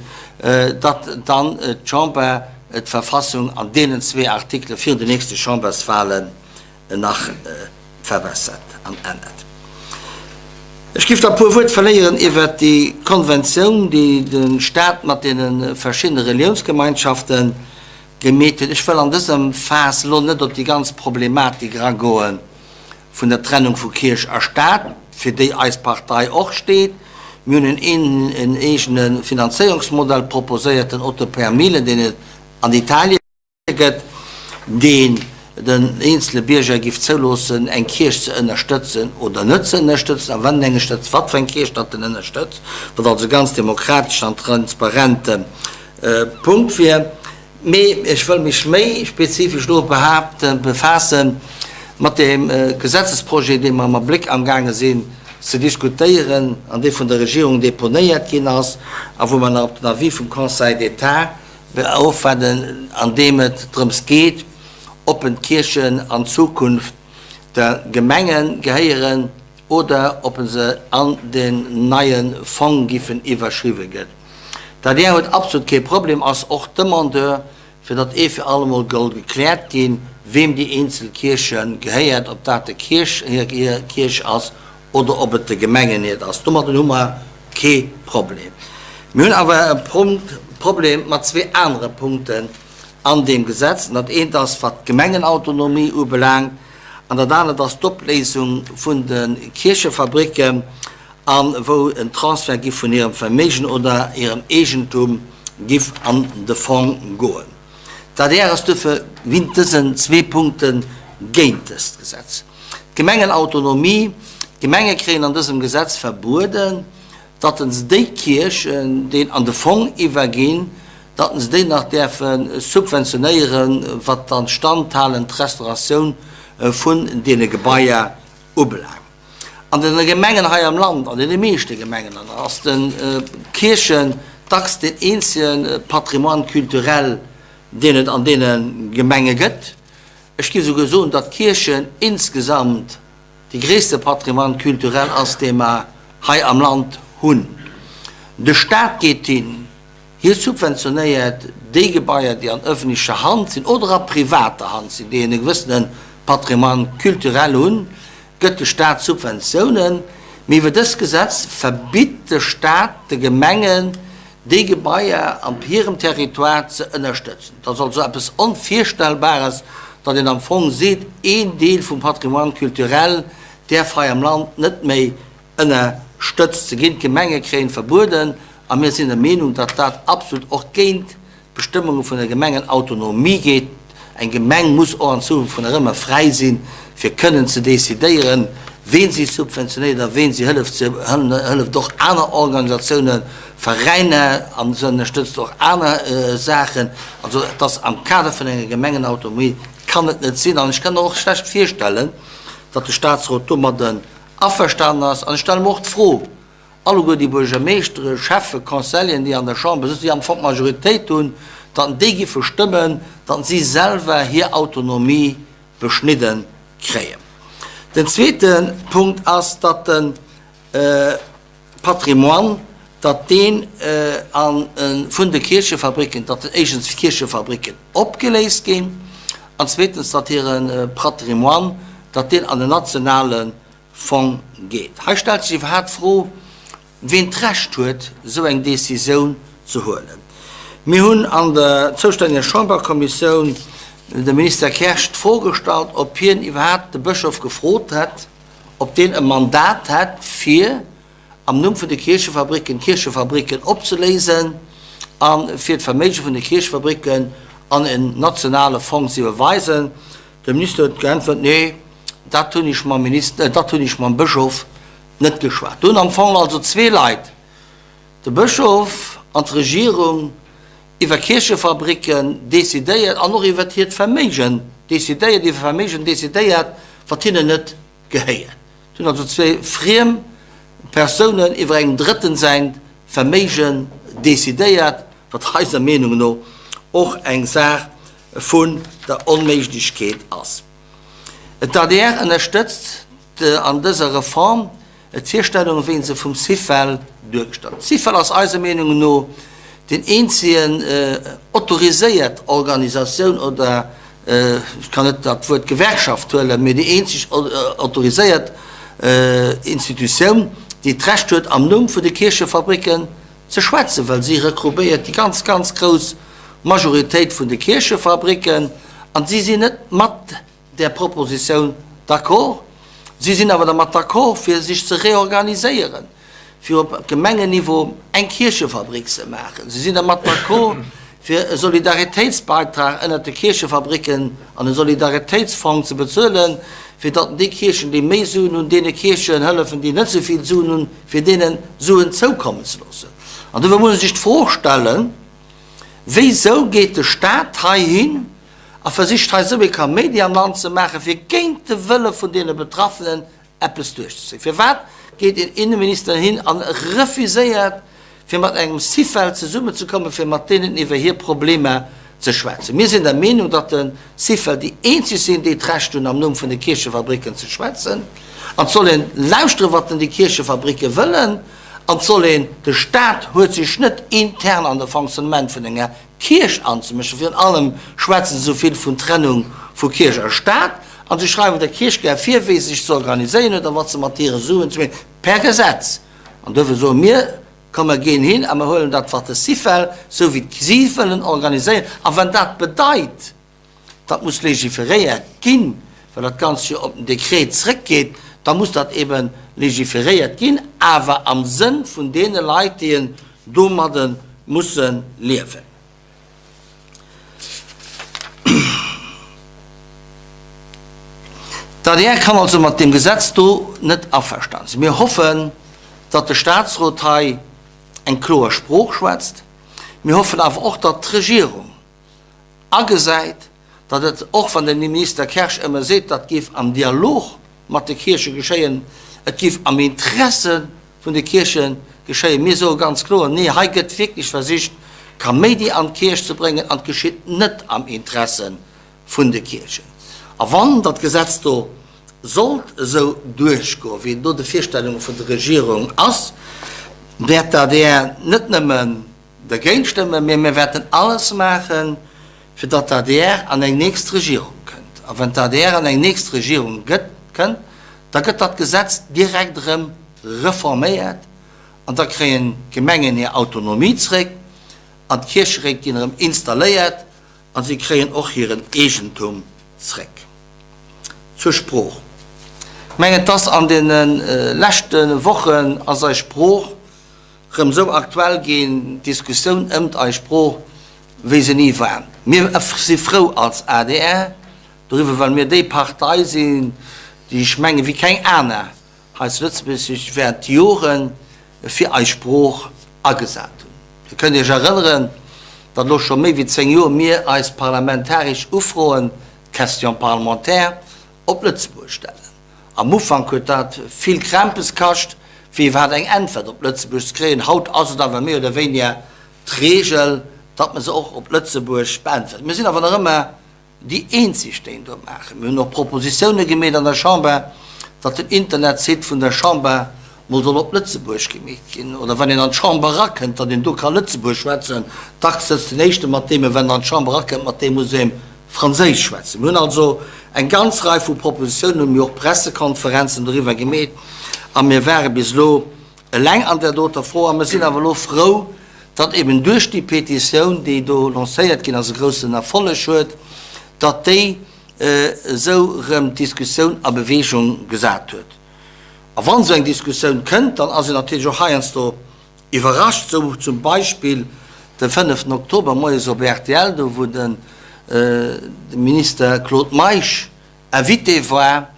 datt dann d'Chamber d'Verfassung an deenen zwee Artikele virun den nächste Chamberswahlen nach verbessert an ännert. Ech giff da e puer Wuert verléieren iwwert déi Konventioun, déi de Stat mat deene verschiddene Reliounsgemeinschaften gemeet huet. Ech wëll an dëser Phas elo net op déi ganz Problematik eragoe vun der Trennung vu Kierch a Stat, fir déi eis Partei och steet. Mir hunn en eegene Finanzéierungsmodell proposéiert, den Otto per mille, deen et an Italien gëtt, deen den eenzele Bierger giff zouloossen, eng Kierch ze ënnerstëtzen oder net ze ënnerstëtzen, a wann en eng ënnerstëtzt, wat fir eng Kierch datt en ënnerstëtzt, wat also e ganz demokrateschen an transparente Punkt wier. Mee ech wëll mech méi spezifesch elo befaasse mat deem Gesetzesprojet, dee mer am Abléck amgaange sinn ze diskutéieren an dee vun der Regierung deponéiert ginn ass a wou mer nach op den Avis vum Conseil d'État ofwaarden, an deem et drëms geet, ob en d'Kierchen an Zukunft de Gemenge gehéieren oder ob se an den neie Fong giffen iwwerschriwwe gëtt. D'adr huet absolut kee Problem, ass och Demandeur, fir datt ee fir allemol goll gekläert ginn, weem déi eenzel Kierche gehéiert, ob dat der Kierch hir Kierch ass oder ob et de Gemengen hiert ass. Domadden hu mer kee Problem. Mir hunn awer e Problem mat zwee anere Punkten an deem Gesetz. An dat eent ass, wat d'Gemengenautonomie ubelaangt, an dat anert ass d'Opléisung vun de Kierchefabricken, a wou en Transfert giff vun hirem Verméigen oder hirem Eegentum giff an de Fong goen. D'adr ass duerfir wint dësen zwee Punkte géint dëst Gesetz. D'Gemengenautonomie, D'Gemenge kréien an dësem Gesetz verbueden, datt se déi Kierchen, déi an de Fong iwwerginn, datt se déi nach däerfe subventionéieren, wat d'Instandhalen, d'Restauratioun vun deene Gebaier ubelaangt. An de Gemengen hei am Land, an deene meeschte Gemengen, ass de Kierchen dacks deen eenzege Patrimoine culturel, deen et an deene Gemenge gëtt. Ech géif esouguer soen, datt d'Kierchen insgesamt dee gréisste Patrimoine culturel ass, dee mer hei am Land hunn. De Staat geet hin, hie subventionéiert déi Gebaier, déi an ëffentlecher Hand sinn oder a privater Hand sinn, déi en gewëssene Patrimoine culturel hunn, gëtt de Staat Subventiounen. Mee iwwer dëst Gesetz verbitt de Staat de Gemengen, déi Gebaier op hirem Territoire ze ënnerstëtzen. Dat ass also eppes Onvirstellbares, datt een am Fong seet, een Deel vum Patrimoine culturel däerf hei am Land net méi ënnerstëtzt ze ginn. D'Gemenge kréien verbueden a mir sinn der Meenung, datt dat absolut och géint D'Bestëmmunge vun der Gemengenautonomie geet. Eng Gemeng muss och an Zukunft vun der ëmmer fräi sinn, fir kënnen ze decidéieren, ween si subventionéiert a ween si hëlleft. Si hëlleft och aner Organisatiounen, Veräiner an se ënnerstëtzt och aner Saachen. Also et ass am Kader vun enger Gemengenautonomie kann et net sinn an ech kann mer och schlecht virstellen, datt de Statsrot domadden averstanen ass. An ech stelle mer och d'Fro, alleguer déi Buergermeeschtere, Schäffe, Conseilleren, déi an der Chamber sëtzen, déi am Fong d'Majoritéit hunn, datt déi giffe stëmmen, datt si selwer hir Autonomie beschnidde kréien. Den zweete Punkt ass, datt de Patrimoine, datt deen vun de Kierchefabricken, datt éischtens d'Kierchefabricken opgeléist ginn an zweetens, datt hire Patrimoine, datt deen an den nationale Fong geet. Hei stellt sech iwwerhaapt d'Fro, ween d'Recht huet, esou eng Décisioun ze huelen. Mir hunn an der zoustänneger Chamberkommissioun dem Minister Kersch d'Fro gestallt, ob hien iwwerhaapt de Bëschof gefrot hätt, ob deen e Mandat hätt, fir am Numm vun de Kierchefabricken d'Kierchefabricken opzeléisen a fir d'Verméige vun de Kierchefabricken an en nationale Fong ze iwwerweisen. De Minister huet geäntwert, Nee, dat hunn ech mam Minister, dat hunn ech mam Bëschof net geschwat. Do hunn am Fong also zwee Leit, de Bëschof an d'Regierung, iwwer Kierchefabricken decidéiert an och iwwer hiert Verméigen decidéiert, iwwer Verméigen decidéiert, wat hinnen net gehéiert. Do hunn also zwee friem Persounen iwwer engem Drëtten säin. Verméigen decidéiert, wat eiser Meenung no och eng Saach vun der Onméiglechkeet ass. D'adr ënnerstëtzt an dëser Reform d'Virstellung, wéi se vum Syfel duergestallt. Syfel ass eiser Meenung no den eenzegen autoriséiert Organisatioun oder, ech kann net dat Wuert Gewerkschaft huelen, mee déi eenzeg autoriséiert Institutioun, déi d'Recht huet, am Numm vun de Kierchefabricken ze schwätzen, well si regroupéiert déi ganz, ganz grouss Majoritéit vun de Kierchefabricken an si sinn net mat där Propositioun d'accord. Si sinn awer dermat d'accord, fir sech ze reorganiséieren, fir op Gemengenniveau eng Kierchefabrik ze maachen. Si sinn dermat d'accord, fir e Solidaritéitsbeitrag ënnert de Kierchefabricken an e Solidaritéitsfong ze bezuelen, fir datt déi Kierchen, déi méi Suen hunn, deene Kierchen hëllefen, déi net esou vill Suen hunn, fir deene Suen zoukommen ze loossen. An dofir muss ee sech d'Fro stellen, Wéisou geet de Stat heihin a versicht hei esou ee Kaméidi am Land ze maachen, fir géint de Wëlle vun deene Betraffenen eppes duerchzezéien? Firwat geet een Inneminister hin a refuséiert, fir mat engem Syfel zesummenzekommen, fir mat deenen iwwer hir Problemer ze schwätzen? Mir sinn der Meenung, datt de Syfel déi eenzeg sinn, déi d'Recht hunn, am Numm vun de Kierchefabricken ze schwätzen. An et soll een lauschteren, wat denn déi Kierchefabricke wëllen. An et soll een, de Stat huet sech net intern an de Fonctionnement vun enger Kierch anzemëschen. Virun allem schwätzen se esou vill vun Trennung vu Kierch a Stat an se schreiwen der Kierch gär vir, wéi se sech ze organiséieren huet a wat se mat hire Suen ze maachen, per Gesetz. An duerfir soe mir, Komm mer ginn hin a mer huelen dat wat de Syfel, esou wéi si wëllen organiséieren. A wann dat bedeit, datt muss legiferéiert ginn, well dat Ganzt jo op den Dekret zrëckgeet, da muss dat ebe legiferéiert ginn, awer am Sënn vun deene Leit, déi domadde musse liewen. D'adr kann also mat deem Gesetz do net averstanen sinn. Mir hoffen, datt de Statsrot hei eng kloer Sprooch schwätzt. Mir hoffen awer och, datt d'Regierung agesäit, datt et, och wann de Minister Kersch ëmmer seet, dat géif am Dialog mat de Kierche geschéien, et géif am Interesse vun de Kierche geschéien. Mir soe ganz kloer, Nee, hei gëtt wierklech versicht, Kaméidi an d'Kierch ze bréngen, an et geschitt net am Interesse vun de Kierchen. A wann dat Gesetz do sollt esou duerchgoen, wéi et no de Virstellunge vun der Regierung ass, wäert d'ADR net nëmmen dergéint stëmmen, mee mir wäerten alles maachen, fir datt d'ADR an eng nächst Regierung kënnt. A wann d'ADR an eng nächst Regierung kënnt, da gëtt dat Gesetz direkt erëm reforméiert an da kréien d'Gemengen hir Autonomie zréck an d'Kiercheréit ginn erëm installéiert a si kréien och hiren Eegentum zréck. Zur Sprooch. Ech mengen, et ass an deene leschte Wochen ass eis Sprooch rëm sou aktuell ginn, d'Diskussioun ëmt eis Sprooch, wéi se ni war. Mir si frou als adr doriwwer, well mir déi Partei sinn, déi, ech mengen, wéi keng aner hei zu Lëtzebuerg sech während Jore fir eis Sprooch agesat hunn. Dir kënnt Iech erënneren, datt elo scho méi wéi 10 Joer mir eis parlamentaresch Ufroen, d'Questions parlementaires, op Lëtzebuergesch stellen. Am Ufank huet dat vill Krämpes kascht, fir iwwerhaapt eng Äntwert op Lëtzebuergesch ze kréien. Haut ass et awer méi oder wéiniger d'Reegel, datt mer se och op Lëtzebuergesch beäntweren. Mir sinn awer nach ëmmer déi eenzeg, déi en do maachen. Mir hunn och Propositioune gemeet an der Chamber, datt den Internetsite vun der Chamber mol soll op Lëtzebuergesch gemeet ginn. Oder wann een an d'Chamber erakënnt, datt een do ka Lëtzebuergesch schwätzen. Dacks sëtzt den Éischte mat deem, wenn en an d'Chamber erakënnt, mat deem muss ee Franséisch schwätzen. Mir hunn also eng ganz Rei vu Propositiounen, hunn mir och Pressekonferenzen doriwwer gemeet a mir ware bis elo eleng an där doter Fro. A mir sinn awer elo frou, datt eben duerch déi Petitioun, déi do lancéiert ginn ass, e groussen Erfolleg huet, datt déi esou erëm d'Diskussioun a Bewegung gesat huet. A wann esou eng Diskussioun kënnt, dann ass een natierlech och heiansdo Iwwerrascht, sou zum Beispill de fënneften Oktober moies op rtl, do wou de Minister Claude Meisch Invité war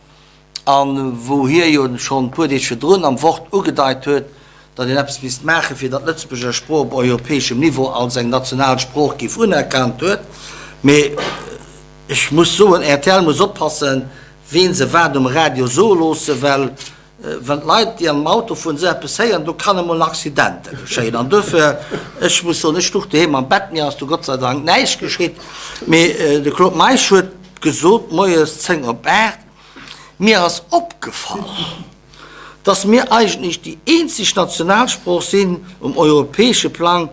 a wou hie jo schonn e puer Deeg virdrun am Wort ugedeit huet, datt een eppes misst maachen, fir datt d'Lëtzebuerger Sprooch op europäeschem Niveau als eng national Sprooch géif unerkannt huet. Mee ech muss soen, rtl muss oppassen, ween se wat um Radio soe loossen, well. Wann d'Leit, déi am Auto fueren, esou eppes héieren, do kann emol en Accident geschéien. An duerfir, ech muss soen, ech luch doheem am Bett, mir ass du Gott sei Dank näischt geschitt. Mee de Claude Meisch huet gesot, moies 10 op 8, Mir ass opgefall, dass mir eigentlech déi eenzeg Nationalsprooch sinn um europäesche Plang,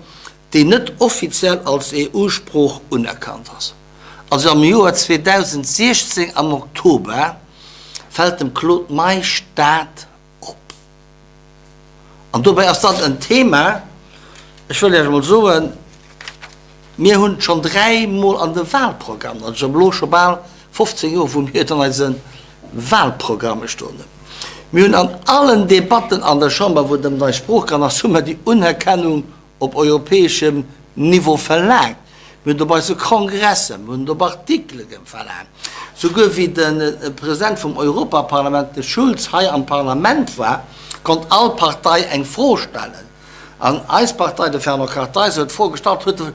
déi net offiziell als EU-Sprooch unerkannt ass. Also am Joer 2016 am Oktober fält dem Claude Meisch dat op. An dobäi ass dat en Thema, ech wëll Iech emol soen, mir hunn et schonn dräimol an de Wahlprogrammen, also elo scho bal 15 Joer, wou mir et an eise Wahlprogramme stoen hunn. Mir hunn an allen Debatten an der Chamber, wou et ëm eis Sprooch gaangen ass, hu mer déi Unerkennung op europäeschem Niveau verlaangt. Mir hunn et op eise Kongressen, mir hunn et op Artikele verlaangt. Souguer wéi de President vum Europaparlament, de Schulz, hei am Parlament war, konnt all Partei eng Fro stellen. An eis Partei, de Fernand Kartheiser huet d'Fro gestallt, huet de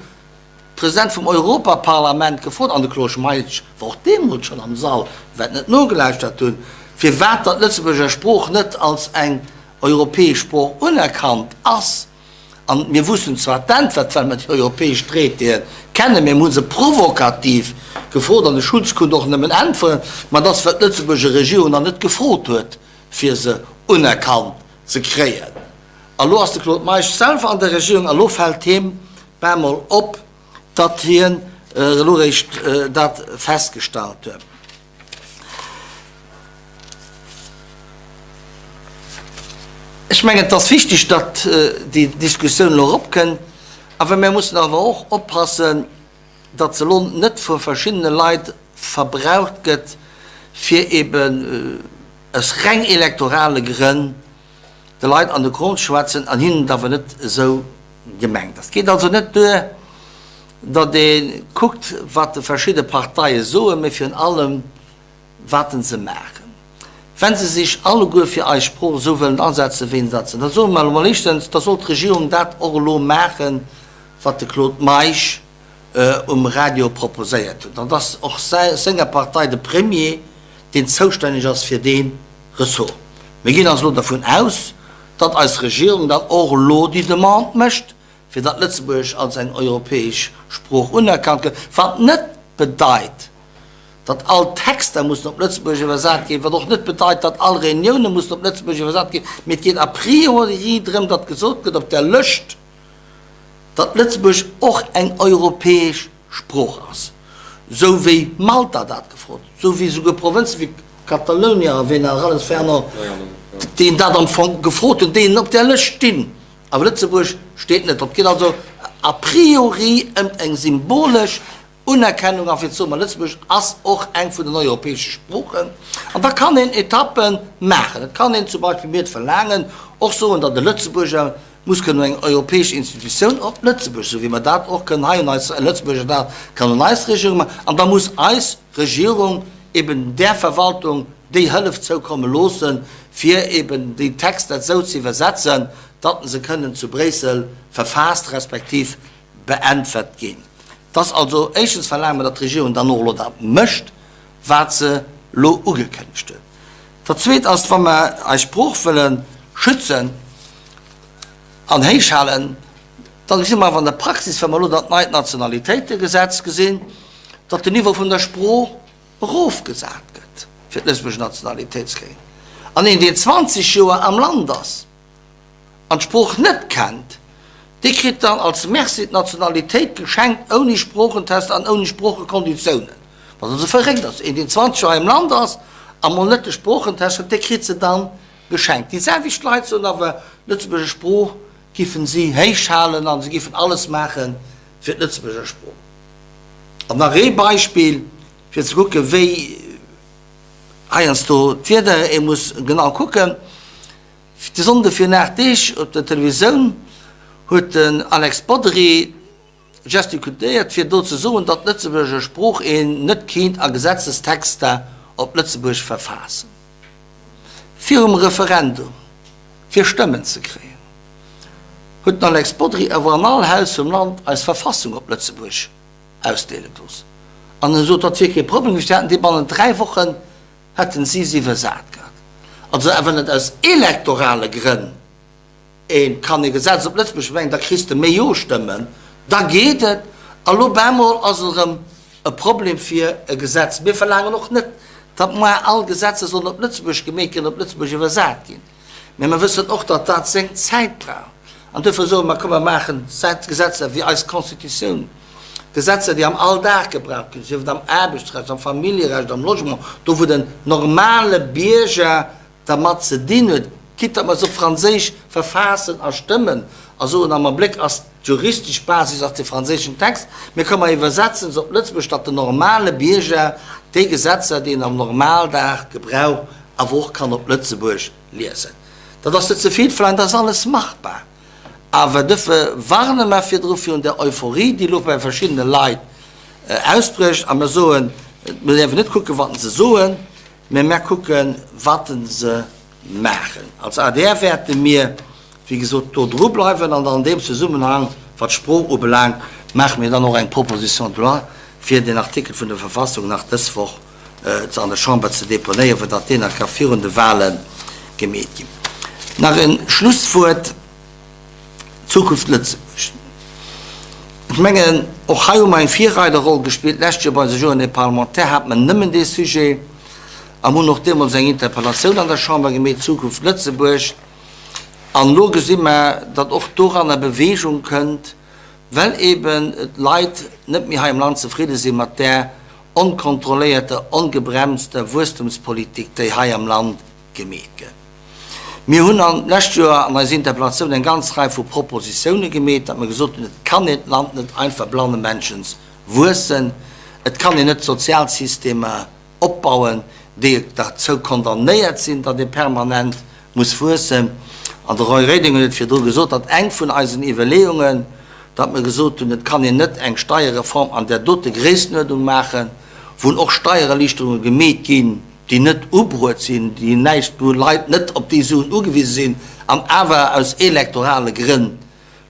President vum Europaparlament gefrot, an de Claude Meisch war och deemools schonn am Sall, wat net nogelauschtert hunn, firwat datt d'Lëtzebuerger Sprooch net als eng europäesch Sprooch unerkannt ass. An mir wussten zwar d'Äntwert, well mer déi europäesch Traitéen kennen, mä mir hu se provokativ gefrot an de Schulz konnt och nëmmen äntweren, ma et ass, well d'Lëtzebuerger Regierung nach net gefrot huet, fir se unerkannt ze kréien. A lo ass de Claude Meisch selwer an der Regierung a lo fält him bemol op, datt hien elo réischt dat festgestallt huet. Ech mengen, et ass wichteg, datt déi Diskussioun elo eropkënn, awer mir mussen awer och oppassen, datt se elo net vu verschiddene Leit verbraucht gëtt, fir eben aus reng elektorale Grënn de Leit an de Krom ze schwätzen an hinnen et awer net esou gemengt ass. Et geet also net duer, datt ee kuckt, wat de verschidde Parteie soen, mee virun allem, wat se maachen. Wa se sech alleguer fir eis Sprooch esou wëllen asetzen, wéi se dat sinn, da soe mer elo mol éischtens, da soll d'Regierung dat och elo maachen, wat de Claude Meisch um Radio proposéiert huet. An et ass och senger Partei de Premier, deen zoustänneg ass fir dee Ressort. Mir ginn also elo dervun aus, datt eis Regierung dann och elo déi Demande mécht, fir datt Lëtzebuergesch als eng europäesch Sprooch unerkannt gëtt, wat net bedeit, datt all Texter mussen op Lëtzebuergesch iwwersat ginn, wat och net bedeit, datt all Reunioune mussen op Lëtzebuergesch iwwersat ginn, mee et geet a priori drëm, datt gesot gëtt op där Lëscht, datt Lëtzebuergesch och eng europäesch Sprooch ass, sou wéi Malta dat gefrot huet, sou wéi souguer Provënze wéi Katalounia a wéi nach alles, Fernand, déi dat am Fong gefrot hunn, déi op där Lëscht stinn. Awer Lëtzebuerg steet net drop. Et geet also a priori ëm eng symbolesch Unerkennung a fir ze soen, ma Lëtzebuerg ass och eng vun den europäesche Sproochen. An da kann een Etappe maachen. Et kann een zum Beispill, mir et verlaangen, och soen, datt e Lëtzebuerger muss kënnen un eng europäesch Institutioun op Lëtzebuerg, esou wéi mer dat och kënnen hei un eis, e Lëtzebuerger dat kann un eis Regierung maachen. An da muss eis Regierung eben där Verwaltung déi Hëllef zoukomme loossen, fir eben déi Texter esou ze iwwersetzen, datt se kënnen zu Bréissel verfaasst respektiv beäntwert ginn. Et ass also, éischtens verlaange mer, datt d'Regierung dann och elo dat mécht, wat se elo ugekënnegt huet. Dat Zweet ass, wa mer eis Sprooch wëlle schützen an héichhalen, da gesi mer awer an der Praxis, wa mer elo dat neit Nationalitéitegesetz gesinn, datt den Niveau vun der Sprooch erofgesat gëtt fir d'lëtzebuergesch Nationalitéit ze kréien. An een, deen 20 Joer am Land ass an d'Sprooch net kennt, dee kritt dann als Merci d'Nationalitéit geschenkt ouni Sproochentest an ouni Sproochekonditiounen. Wat also verréckt ass, een, deen 20 Joer hei am Land ass a mol net de Sproochentest huet, dee kritt se dann geschenkt. Déi selwecht Leit soen awer, d'lëtzebuerger Sprooch giffen si héich halen a se giffen alles maache fir d'lëtzebuerger Sprooch. An nach ee Beispill, fir ze kucken, wéi heiansdo d'Wieder, ee muss genau kucken, De Sonnde virun 8 Deeg op der Televisoun huet den Alex Bodry gestikuléiert, fir do ze soen, datt d'Lëtzebuerger Sprooch een net kéint a Gesetzestexter op Lëtzebuerg verfaassen. Virum Referendum, fir Stëmmen ze kréien, huet den Alex Bodry awer an all Haus vum Land eis Verfassung op Lëtzebuerg ausdeele gelooss. An en sot, dat wier kee Problem gewiescht, déi hätten déi bannent 3 Wochen hätten si se iwwersat gehat. Also awer net aus elektorale Grënn ee kann e Gesetz op Lëtzebuerg bréngen, da kriss de méi Jo-Stëmmen, da geet et. A lo bemol ass et erëm e Problem fir e Gesetz. Mir verlaangen och net, datt moar all Gesetzer sollen op Lëtzebuerg gemeet ginn, op Lëtzebuerg iwwersat ginn. Mä mer wëssen och, datt dat seng Zäit brauch. An duerfir soe mer, komm mer maachen Gesetzer wéi eis Constitutioun, Gesetzer, déi am Alldag gebraucht ginn, sief et am Aarbechtsrecht, am Familljerecht, am Logement, do wou den normale Bierger dermat ze dinn huet, quitte datt mer se op Franséisch verfaassen a stëmmen a soen, am Abléck ass d'juristesch Basis ass de franséischen Text, mä komm mer iwwersetzen se op Lëtzebuergesch, datt den normale Bierger déi Gesetzer, déi en am Normaldag gebraucht, awer och kann op Lëtzebuerg liesen. Dat ass net ze vill verlaangt, dat ass alles machbar. Awer duerfir warne mer virdru virun där Euphorie, déi elo bei verschiddene Leit ausbrécht, a mer soen, mir däerfen net kucken, wat se soen, mä mer kucken, wat se maachen. Als adr wäerte mir, wéi gesot, do drubleiwen an an deem Zesummenhang, wat d'Sprooch ubelaangt, maache mir dann och eng Proposition de loi, fir den Artikel vun der Verfassung nach dës Woch ze an der Chamber ze deponéieren, fir datt deen nach ka virun de Wahle gemeet ginn. Nach e Schlusswuert, Zukunft Lëtzebuerg. Ech mengen, och hei hu mer eng Virreiderroll gespillt. D'lescht Joer bei eiser Journée parlementaire hate mer nëmmen dee Sujet a mer hunn och deemools eng Interpellatioun an der Chamber gemeet, Zukunft Lëtzebuerg. An elo gesi mer, datt och doranner Bewegung kënnt, well eeben d'Leit net méi hei am Land zefridde si mat där onkontrolléierter, ongebremster Wuesstumspolitik, déi hei am Land gemeet gëtt. Mir hunn an d'lescht Joer an eiser Interpellatioun eng ganz Rei vu Propositiounen gemeet, datt mer gesot hunn, et kann een d'Land net einfach blannemännchens wuessen, et kann een net d'Sozialsystemer opbauen, déi derzou condamnéiert sinn, datt ee permanent muss wuessen. An de Roy Reding huet et virdru gesot, datt eng vun eisen Iwwerleeungen, datt mer gesot hunn, et kann een net eng Steierreform an där dote Gréisstenuerdnung maachen, wou och Steiererliichterunge gemeet ginn, déi net ubruet sinn, déi näischt, wou Leit net op déi Suen ugewise sinn an awer aus elektorale Grënn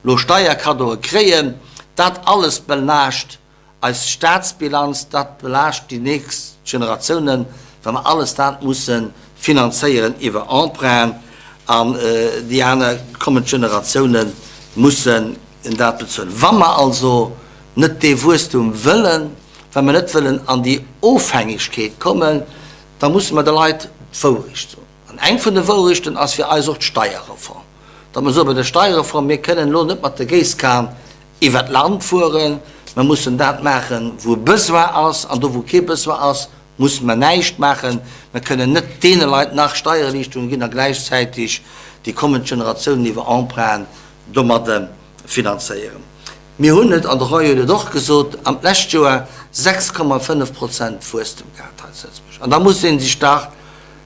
lo Steierkaddoe kréien. Dat alles belaascht Eis Staatsbilanz, dat belaascht déi nächst Generatiounen, wa mer alles dat musse finanzéieren iwwer Emprunten an déi aner kommend Generatioune mussen dat bezuelen. Wa mer also net dee Wuesstum wëllen, wa mer net wëllen an déi Ofhängegkeet kommen, da musse mer de Leit d'Wourecht soen. An eng vun de Wourechten ass fir eis och d'Steierreform. Datt mer soen, bei der Steierreform, mir kënnen elo net mat der Géisskan iwwer d'Land fueren, mer mussen dat maachen, wou e Besoin ass, an do, wou kee Besoin ass, musse mer näischt maachen. Mer kënnen net deene Leit nach Steiererliichterungen ginn a gläichzäitig déi kommend Generatiounen iwwer Emprunten domadde finanzéieren. Mir hunn et, an de Roy huet et och gesot, am d'lescht Joer 6,5 Prozent Wuesstem gehat hei zu Lëtzebuerg. An da muss ee sech dach,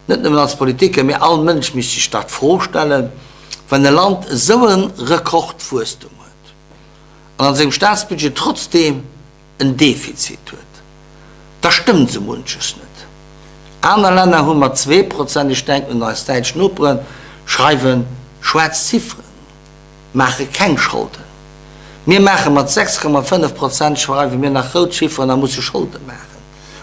net nëmmen als Politiker, mee all Mënsch misst sech dach d'Fro stellen, Wann e Land esou e Rekordwuesstum huet an an sengem Staatsbudget trotzdeem en Defizit huet, da stëmmt esou munches net. Aner Länner hu mat 2%, ech denken un eis däitsch Noperen, schreiwe schwaarz Zifferen, maache keng Scholden. Mir maache mat 6,5%, schreiwe mir nach rout Chifferen a musse Scholde maachen.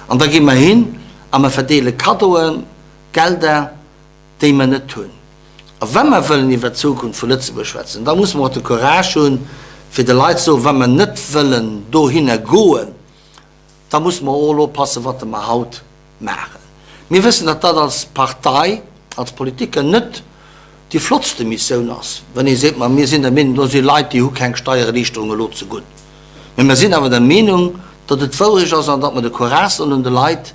An da gi mer hin a mer verdeele Kaddoen, Gelder, déi mer net hunn. A wa mer wëllen iwwert d'Zukunft vu Lëtzebuerg schwätzen, da musse mer och de Courage hunn, fir de Leit ze soen, wa mer net wëllen dohinner goen, da musse mer och elo oppassen, wat mer haut maachen. Mir wëssen, datt dat als Partei, als Politiker net déi flottste Missioun ass, wann ee seet, ma mir sinn der Meenung, do si Leit, déi hu keng Steiererliichterung elo zegutt. Mä mer sinn awer der Meenung, datt et d'Wourecht ass an datt mer de Courage sollen hunn, de Leit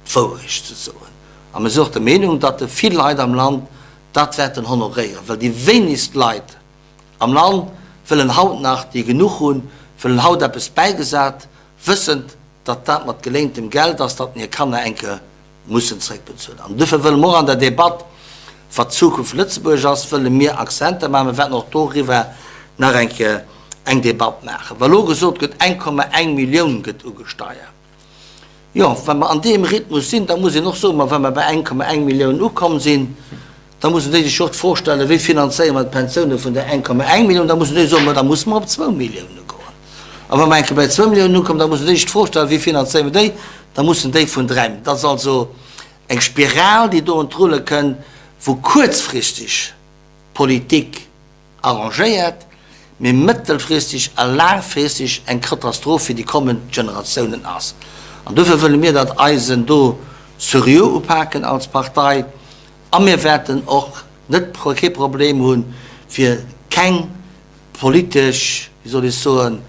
d'Wourecht ze soen. A mir sinn och der Meenung, datt vill Leit am Land dat wäerten honoréieren, well déi wéinegst Leit am Land wëllen haut nach, déi genuch hunn, wëllen haut eppes bäigesat, wëssend, datt dat mat geléintem Geld ass, datt hir Kanner eng Kéier mussen zréckbezuelen. An duerfir wëlle mer och an der Debatt, wat d'Zukunft Lëtzebuerg ass, wëlle mir Accenter maachen. Mir wäerten och doriwwer nach eng Kéier eng Debatt maachen. Wa lo gesot gëtt, 1,1 Millioun gëtt ugesteiert, Jo, wa mer an deem Rhythmus sinn, da muss een och soen, ma wa mer bei 1,1 Millioun ukomm sinn, da mussen déi sech och d'Fro stellen, wéi finanzéiere mer d'Pensioune vun där 1,1 Millioun? Da mussen déi soen, ma da musse mer op zwou Millioune goen. A wa mer eng Kéier bei zwou Milliounen ukommen, da mussen déi sech d'Fro stellen, wéi finanzéiere mer déi? Da mussen déi vun dräi. Dat ass also eng Spiral, déi do an d'Rulle kënnt. wou kuerzfristeg Politik arrangéiert, mee mëttelfristeg a laangfristeg eng Katastroph fir déi kommend Generatiounen ass. An dofir wëlle mir dat Eisen do seriö upaken als Partei a mir wäerten och net kee Problem hunn, fir keng politesch, wéi soll ech soen,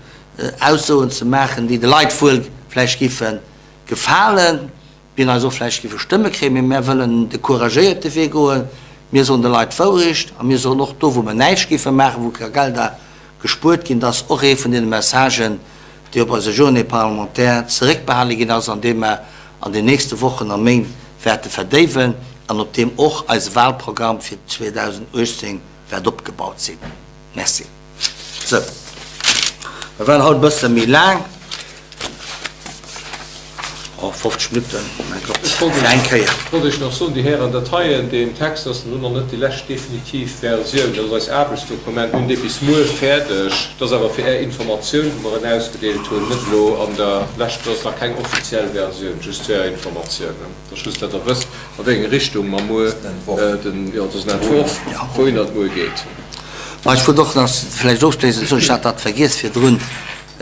Aussoen ze maachen, déi de Leit wuel vläicht géife gefalen, Wien eis och vläicht géife Stëmme kréien, mee mär wëllen de couragéierte Wee goen. Mir soen de Leit d'Wourecht a mir soen och do, wou mer näischt géife maachen, wou ka Gelder gespuert ginn, dass och ee vun deene Messagen, déi op eiser Journée parlementaire zeréckbehale ginn ass an dee mer an den nächste Wochen a Méint wäerte verdéiwen an op deem och eise Wahlprogramm fir 2018 wäert opgebaut sinn. Merci. Sou, mer waren haut e bësse méi laang. Oh, 50 Minutten, mäi Gott, fir eng Kéier. Ech wollt Iech nach soen, Dir Hären, dat heien, deen Text ass elo nach net déi lescht definitiv Versioun. Dat ass eist Aarbechtsdokument. Mir hunn dee bis muer fäerdeg. Dat ass awer fir Är Informatioun, wou mer en ausgedeelt hunn, net elo an der lescht, dat ass nach keng offiziell Versioun, just zu Ärer Informatioun. Dat ass just, datt Der wësst, a wéi eng Richtung mer muer den, jo, dat ass en Entworf, wouhinner et muer geet. Ma ech wollt och nach vläicht ofschléissend soen, ech hat dat vergiess virdrun,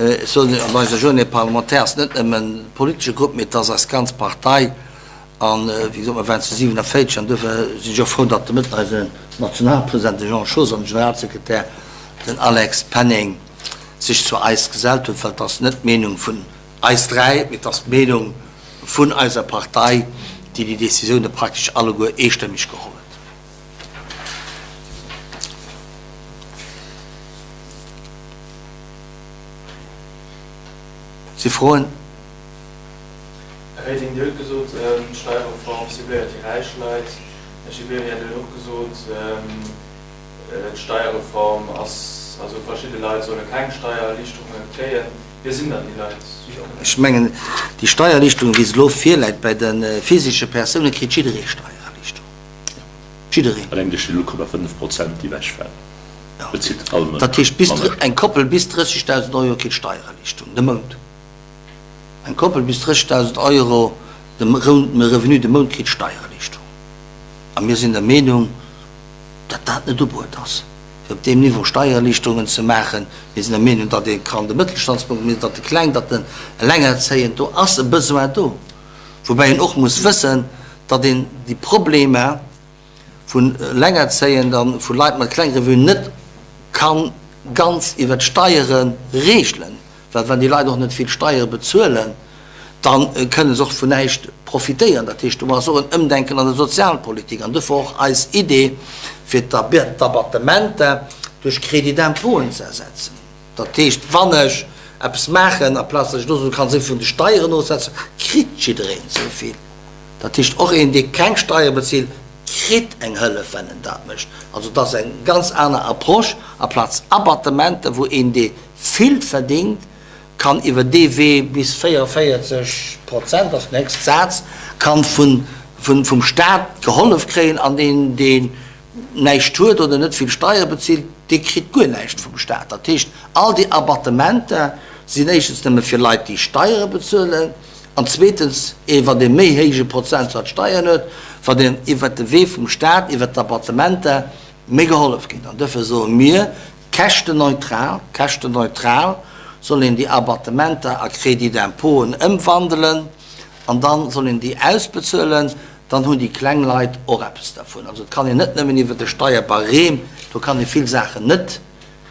ech soen, an eiser Journée parlementaire ass net nëmmen de politesche Grupp, mee et ass eis ganz Partei. An, wéi gesot, mer waren zu 47 an duerfir sinn ech och frou, datt de Mëtten eisen Nationalpresident, de Jean Schoos, an de Generalsekretär, den Alex Penning, sech zu eis gesellt huet, well et ass net d'Meenung vun eis dräi, mee et ass d'Meenung vun eiser Partei, déi déi Décisioune praktesch alleguer eestëmmeg geholl huet. Si Froen? Här Reding, Dir hutt gesot, d'Steierreform cibléiert déi räich Leit. Här Gibéryen, Dir hutt och gesot, d'Steierreform ass, also verschidde Leit solle keng Steiererliichterunge kréien. Wie sinn dann déi Leit? Ech mengen, déi Steiererliichterung, wéi se elo virläit bei de physesche Persoune, kritt jidderee Steiererliichterung. Jiddereen. Alleng duerch déi 0,5 Prozent, déi ewechfalen, bezilt all Mënsch Dat heescht, bis eng Koppel bis 30.000 Euro kritt Steiererliichterung de Mount. Eng Koppel bis 30.000 Euro de Revenu de Mount kritt Steiererliichterung. A mir sinn der Meenung, datt dat net ubruet ass, fir op deem Niveau Steiererliichterungen ze maachen. Mir sinn der Meenung, datt ee kann de Mëttelstandsbonus, mir datt de Kleng, datt den Elengerzéiend, do ass e Besoin do. Woubäi een och muss wëssen, datt een déi Problemer vun Elengerzéiend a vu Leit mat kleng Revenuen net ka ganz iwwer d'Steiere regelen, well wann déi Leit och net vill Steiere bezuelen, da kënne se och vun näischt profitéieren. Dat heescht, do ass och en Ëmdenken an der Sozialpolitik an duerfir och eis Idee, fir d'Abattementer duerch Crédit d'impôten ze ersetzen. Dat heescht, wann ech eppes maachen, aplaz datt ech elo soen, du kanns esou vill vun de Steieren ofsetzen, kritt jiddereen esou vill. Dat heescht, och een, dee keng Steiere bezilt, kritt eng Hëllef, wenn en dat mécht. Also et ass eng ganz aner Approche, aplaz Abattementen, wou een, dee vill verdingt, kann iwwer dee Wee bis 44 Prozent, ass den héchste Saz, kann vum Staat gehollef kréien an deen, dee näischt huet oder net vill Steiere bezilt, dee kritt guer näischt vum Staat. Dat heescht, all déi Abattementer sinn éischtens nëmme fir Leit, déi Steiere bezuelen, an zweetens, ee wat ee méi héije Prozentsaz Steieren huet, wat een iwwert de Wee vum Staat, iwwert d'Abattementer méi gehollef kritt. An duerfir soe mir, käschtenneutral, käschtenneutral soll een déi Abattementer a Crédit d'impôten ëmwandelen an da soll een déi ausbezuelen. Dann hunn déi kleng Leit och eppes dervun. Also et kann een net nëmmen iwwer de Steierbarème, do kann ee vill Saachen net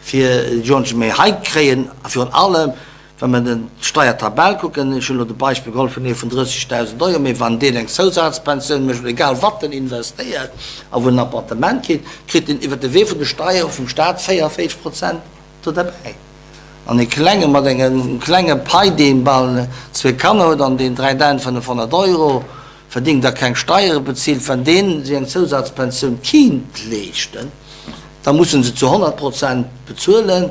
fir Jongen, mee hei kréien, a virun allem wa mer den d'Steiertabell kucken, ech hunn elo de Beispill geholl vun ee vun 30.000 Euro, mee wann deen eng Zousazpensioun mécht oder egal wat en investéiert a wou en Appartement kritt, kritt en iwwer de Wee vun de Steiere vum Staat 44 Prozent do derbäi. An ee Klenge mat engem klenge Pai, dee bal zwee Kanner huet an deen 3.500 Euro verdingt a keng Steiere bezilt, wann deen sech eng Zousazpensioun kinnt leeschten, da muss en se zu 100 Prozent bezuelen.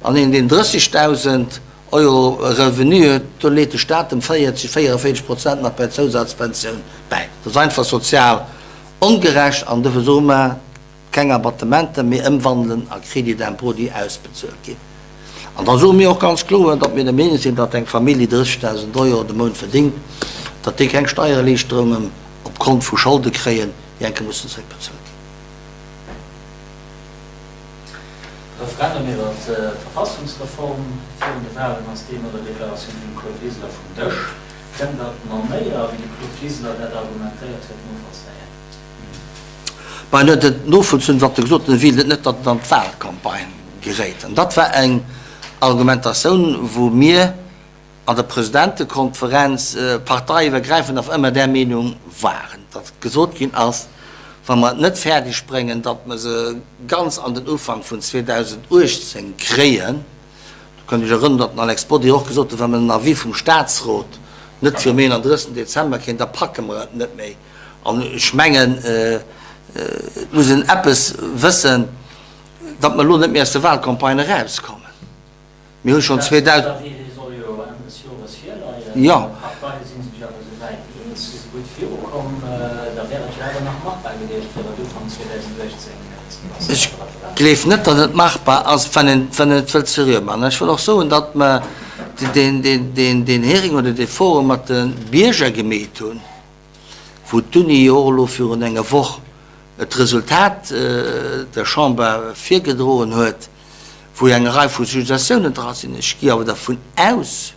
An een, deen 30.000 Euro Revenu huet, do leet de Staat em 40, 44 Prozent nach bei d'Zousazpensioun bäi. Dat ass einfach sozial ongerecht an dofir soe mer, Keng Abattementen, mee ëmwandelen a Crédit d'impôt, déi ausbezuelt ginn. An da soe mir och ganz kloer, datt mir der Meenung sinn, datt eng Famill, déi 30.000 Euro de Mount verdéngt, datt déi keng Steiererliichterungen opgrond vu Scholde kréien, déi eng Kéier mussen zeréckbezuelt ginn. Referendum iwwer d'Verfassungsreform virun de Walen ass deen no der Deklaratioun vum Claude Wiseler vum Dësch. Kënnt Der d'Manéier, wéi de Claude Wiseler dat argumentéiert huet, novollzéien? Bah, net et novollzunn, wat e gesot huet, e wéilt et net, datt et an d'Wahlcampagne geréit. An dat war eng Argumentatioun, wou mir an der Presidentekonferenz parteiiwwergräifend awer ëmmer där Meenung waren, datt gesot ginn ass, wa mer et net fäerdeg bréngen, datt mer se ganz an den Ufank vun 2018 kréien, do kënnt Iech erënneren, datt den Alex Bodry och gesot huet, wa mer den Avis vum Statsrot net virum 31. Dezember kréien, da packe mer et net méi. An ech mengen, et muss een eppes wëssen, datt mer elo net méi aus der Wahlcampagne erauskommen. Mir hu schonn 2000. Dat Avis, dee soll jo Enn des Jores virleien. Jo. D'Parteie si sech awer esou wäit eens, si si gutt virukomm. Da wär et jo awer nach machbar gewiescht, fir et Ufank 2018 ze lancéieren, Ech de Referendum. gleef net, datt et machbar ass, wann een, wann een et wëllt seriö maachen. Ech wëll och soen, datt mer deen, deen, deen, deen Hearing oder dee Forum mat de Bierger gemeet hunn, wou d'Uni jo och elo virun enger Woch d'Resultat der Chamber virgedroen huet, wou jo eng Rei vu Suggestiounen dra sinn. Ech gi awer dervun aus,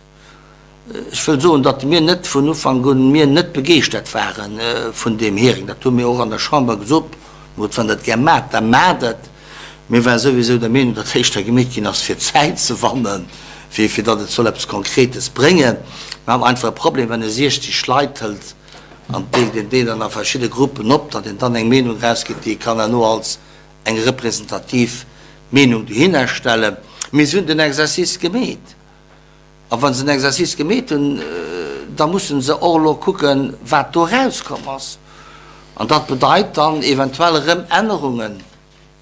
ech wëll soen, datt mir net vun Ufank un, mir net begeeschtert ware vun deem Hearing. Dat hu mir och an der Chamber gesot. Mir huet, wann Der et gär maacht, da maacht et. Mir ware souwisou der Meenung, datt éischter gemeet ginn ass, fir Zäit ze wannen, wéi fir datt et soll eppes Konkretes bréngen. Mir han einfach e Problem, wann ee 60 Leit hëlt an deelt een déi dann a verschidde Gruppen op, datt een dann eng Meenung erausgitt, déi ee kann herno als eng representativ Meenung dohinner stellen. Mee si hunn den Exercice gemeet. A wa se den Exercice gemeet hunn, da musse se och elo kucken, wat do erauskomm ass. An dat bedeit dann eventuell erëm Ännerungen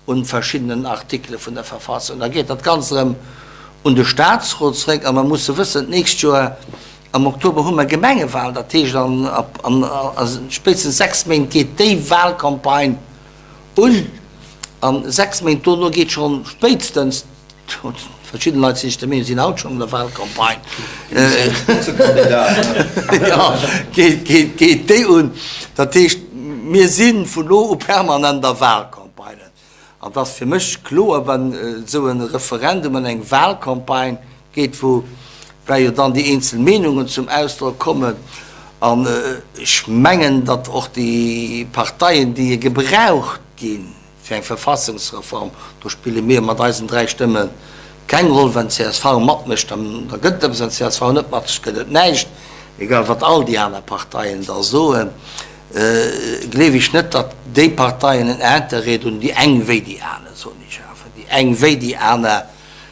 un verschiddenen Artikele vun der Verfassung. Da geet dat Ganzt erëm un de Statsrot zréck. A mer musse wëssen, d'nächst Joer am Oktober hu mer Gemengewahlen. Dat heescht, a spéitstens 6 Méint geet déi Wahlcampagne un. A 6 Méint dono geet schonn spéitstens, verschidden Leit sinn ech der Meenung, sinn haut schonn an der Wahlcampagne, geet déi un. Dat heescht, mir si vun elo u permanent a Wahlcampagnen. An et ass fir mech kloer, wann esou e Referendum an eng Wahlcampagne geet, woubäi jo dann déi eenzel Meenungen zum Ausdrock kommen, an ech mengen, datt och déi Parteien, déi gebraucht ginn fir eng Verfassungsreform, do spille mir mat eisen 3 Stëmme keng Roll, wann csv matmécht, da gëtt et eppes, wann csv net matmécht, gëtt et näischt, egal wat all déi aner Parteien da soen, gleef ech net, datt déi Parteien en Interêt hunn, déi eng wéi déi aner, soen ech awer, déi eng wéi déi aner,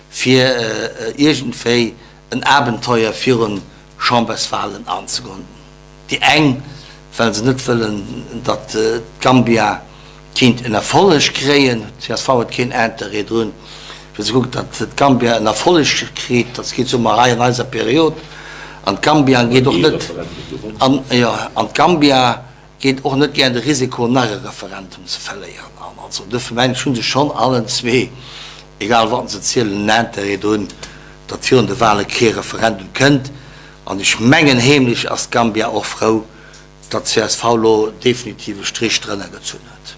fir iergendwéi en Abenteuer virun Chamberswahlen anzegoen. Déi eng, well se net wëllen, datt d'Gambia kéint en Erfolleg kréien, csv huet keen Interêt drun, fir ze kucken, datt d'Gambia en Erfolleg kritt, datt se kéint soen, ma hei an eiser Period, an d'Gambia geet och net, an, jo, an d'Gambia geet och net gär de Risiko nach e Referendum ze verléieren an. Also duerfir mengen ech, hu se schonn allen zwee, egal wat se zielen, en Intérêt drun, datt virun de Wahle kee Referendum kënnt. An ech mengen heemlech ass d'Gambia och frou, datt csv elo definitiv e Strich drënner gezunn huet.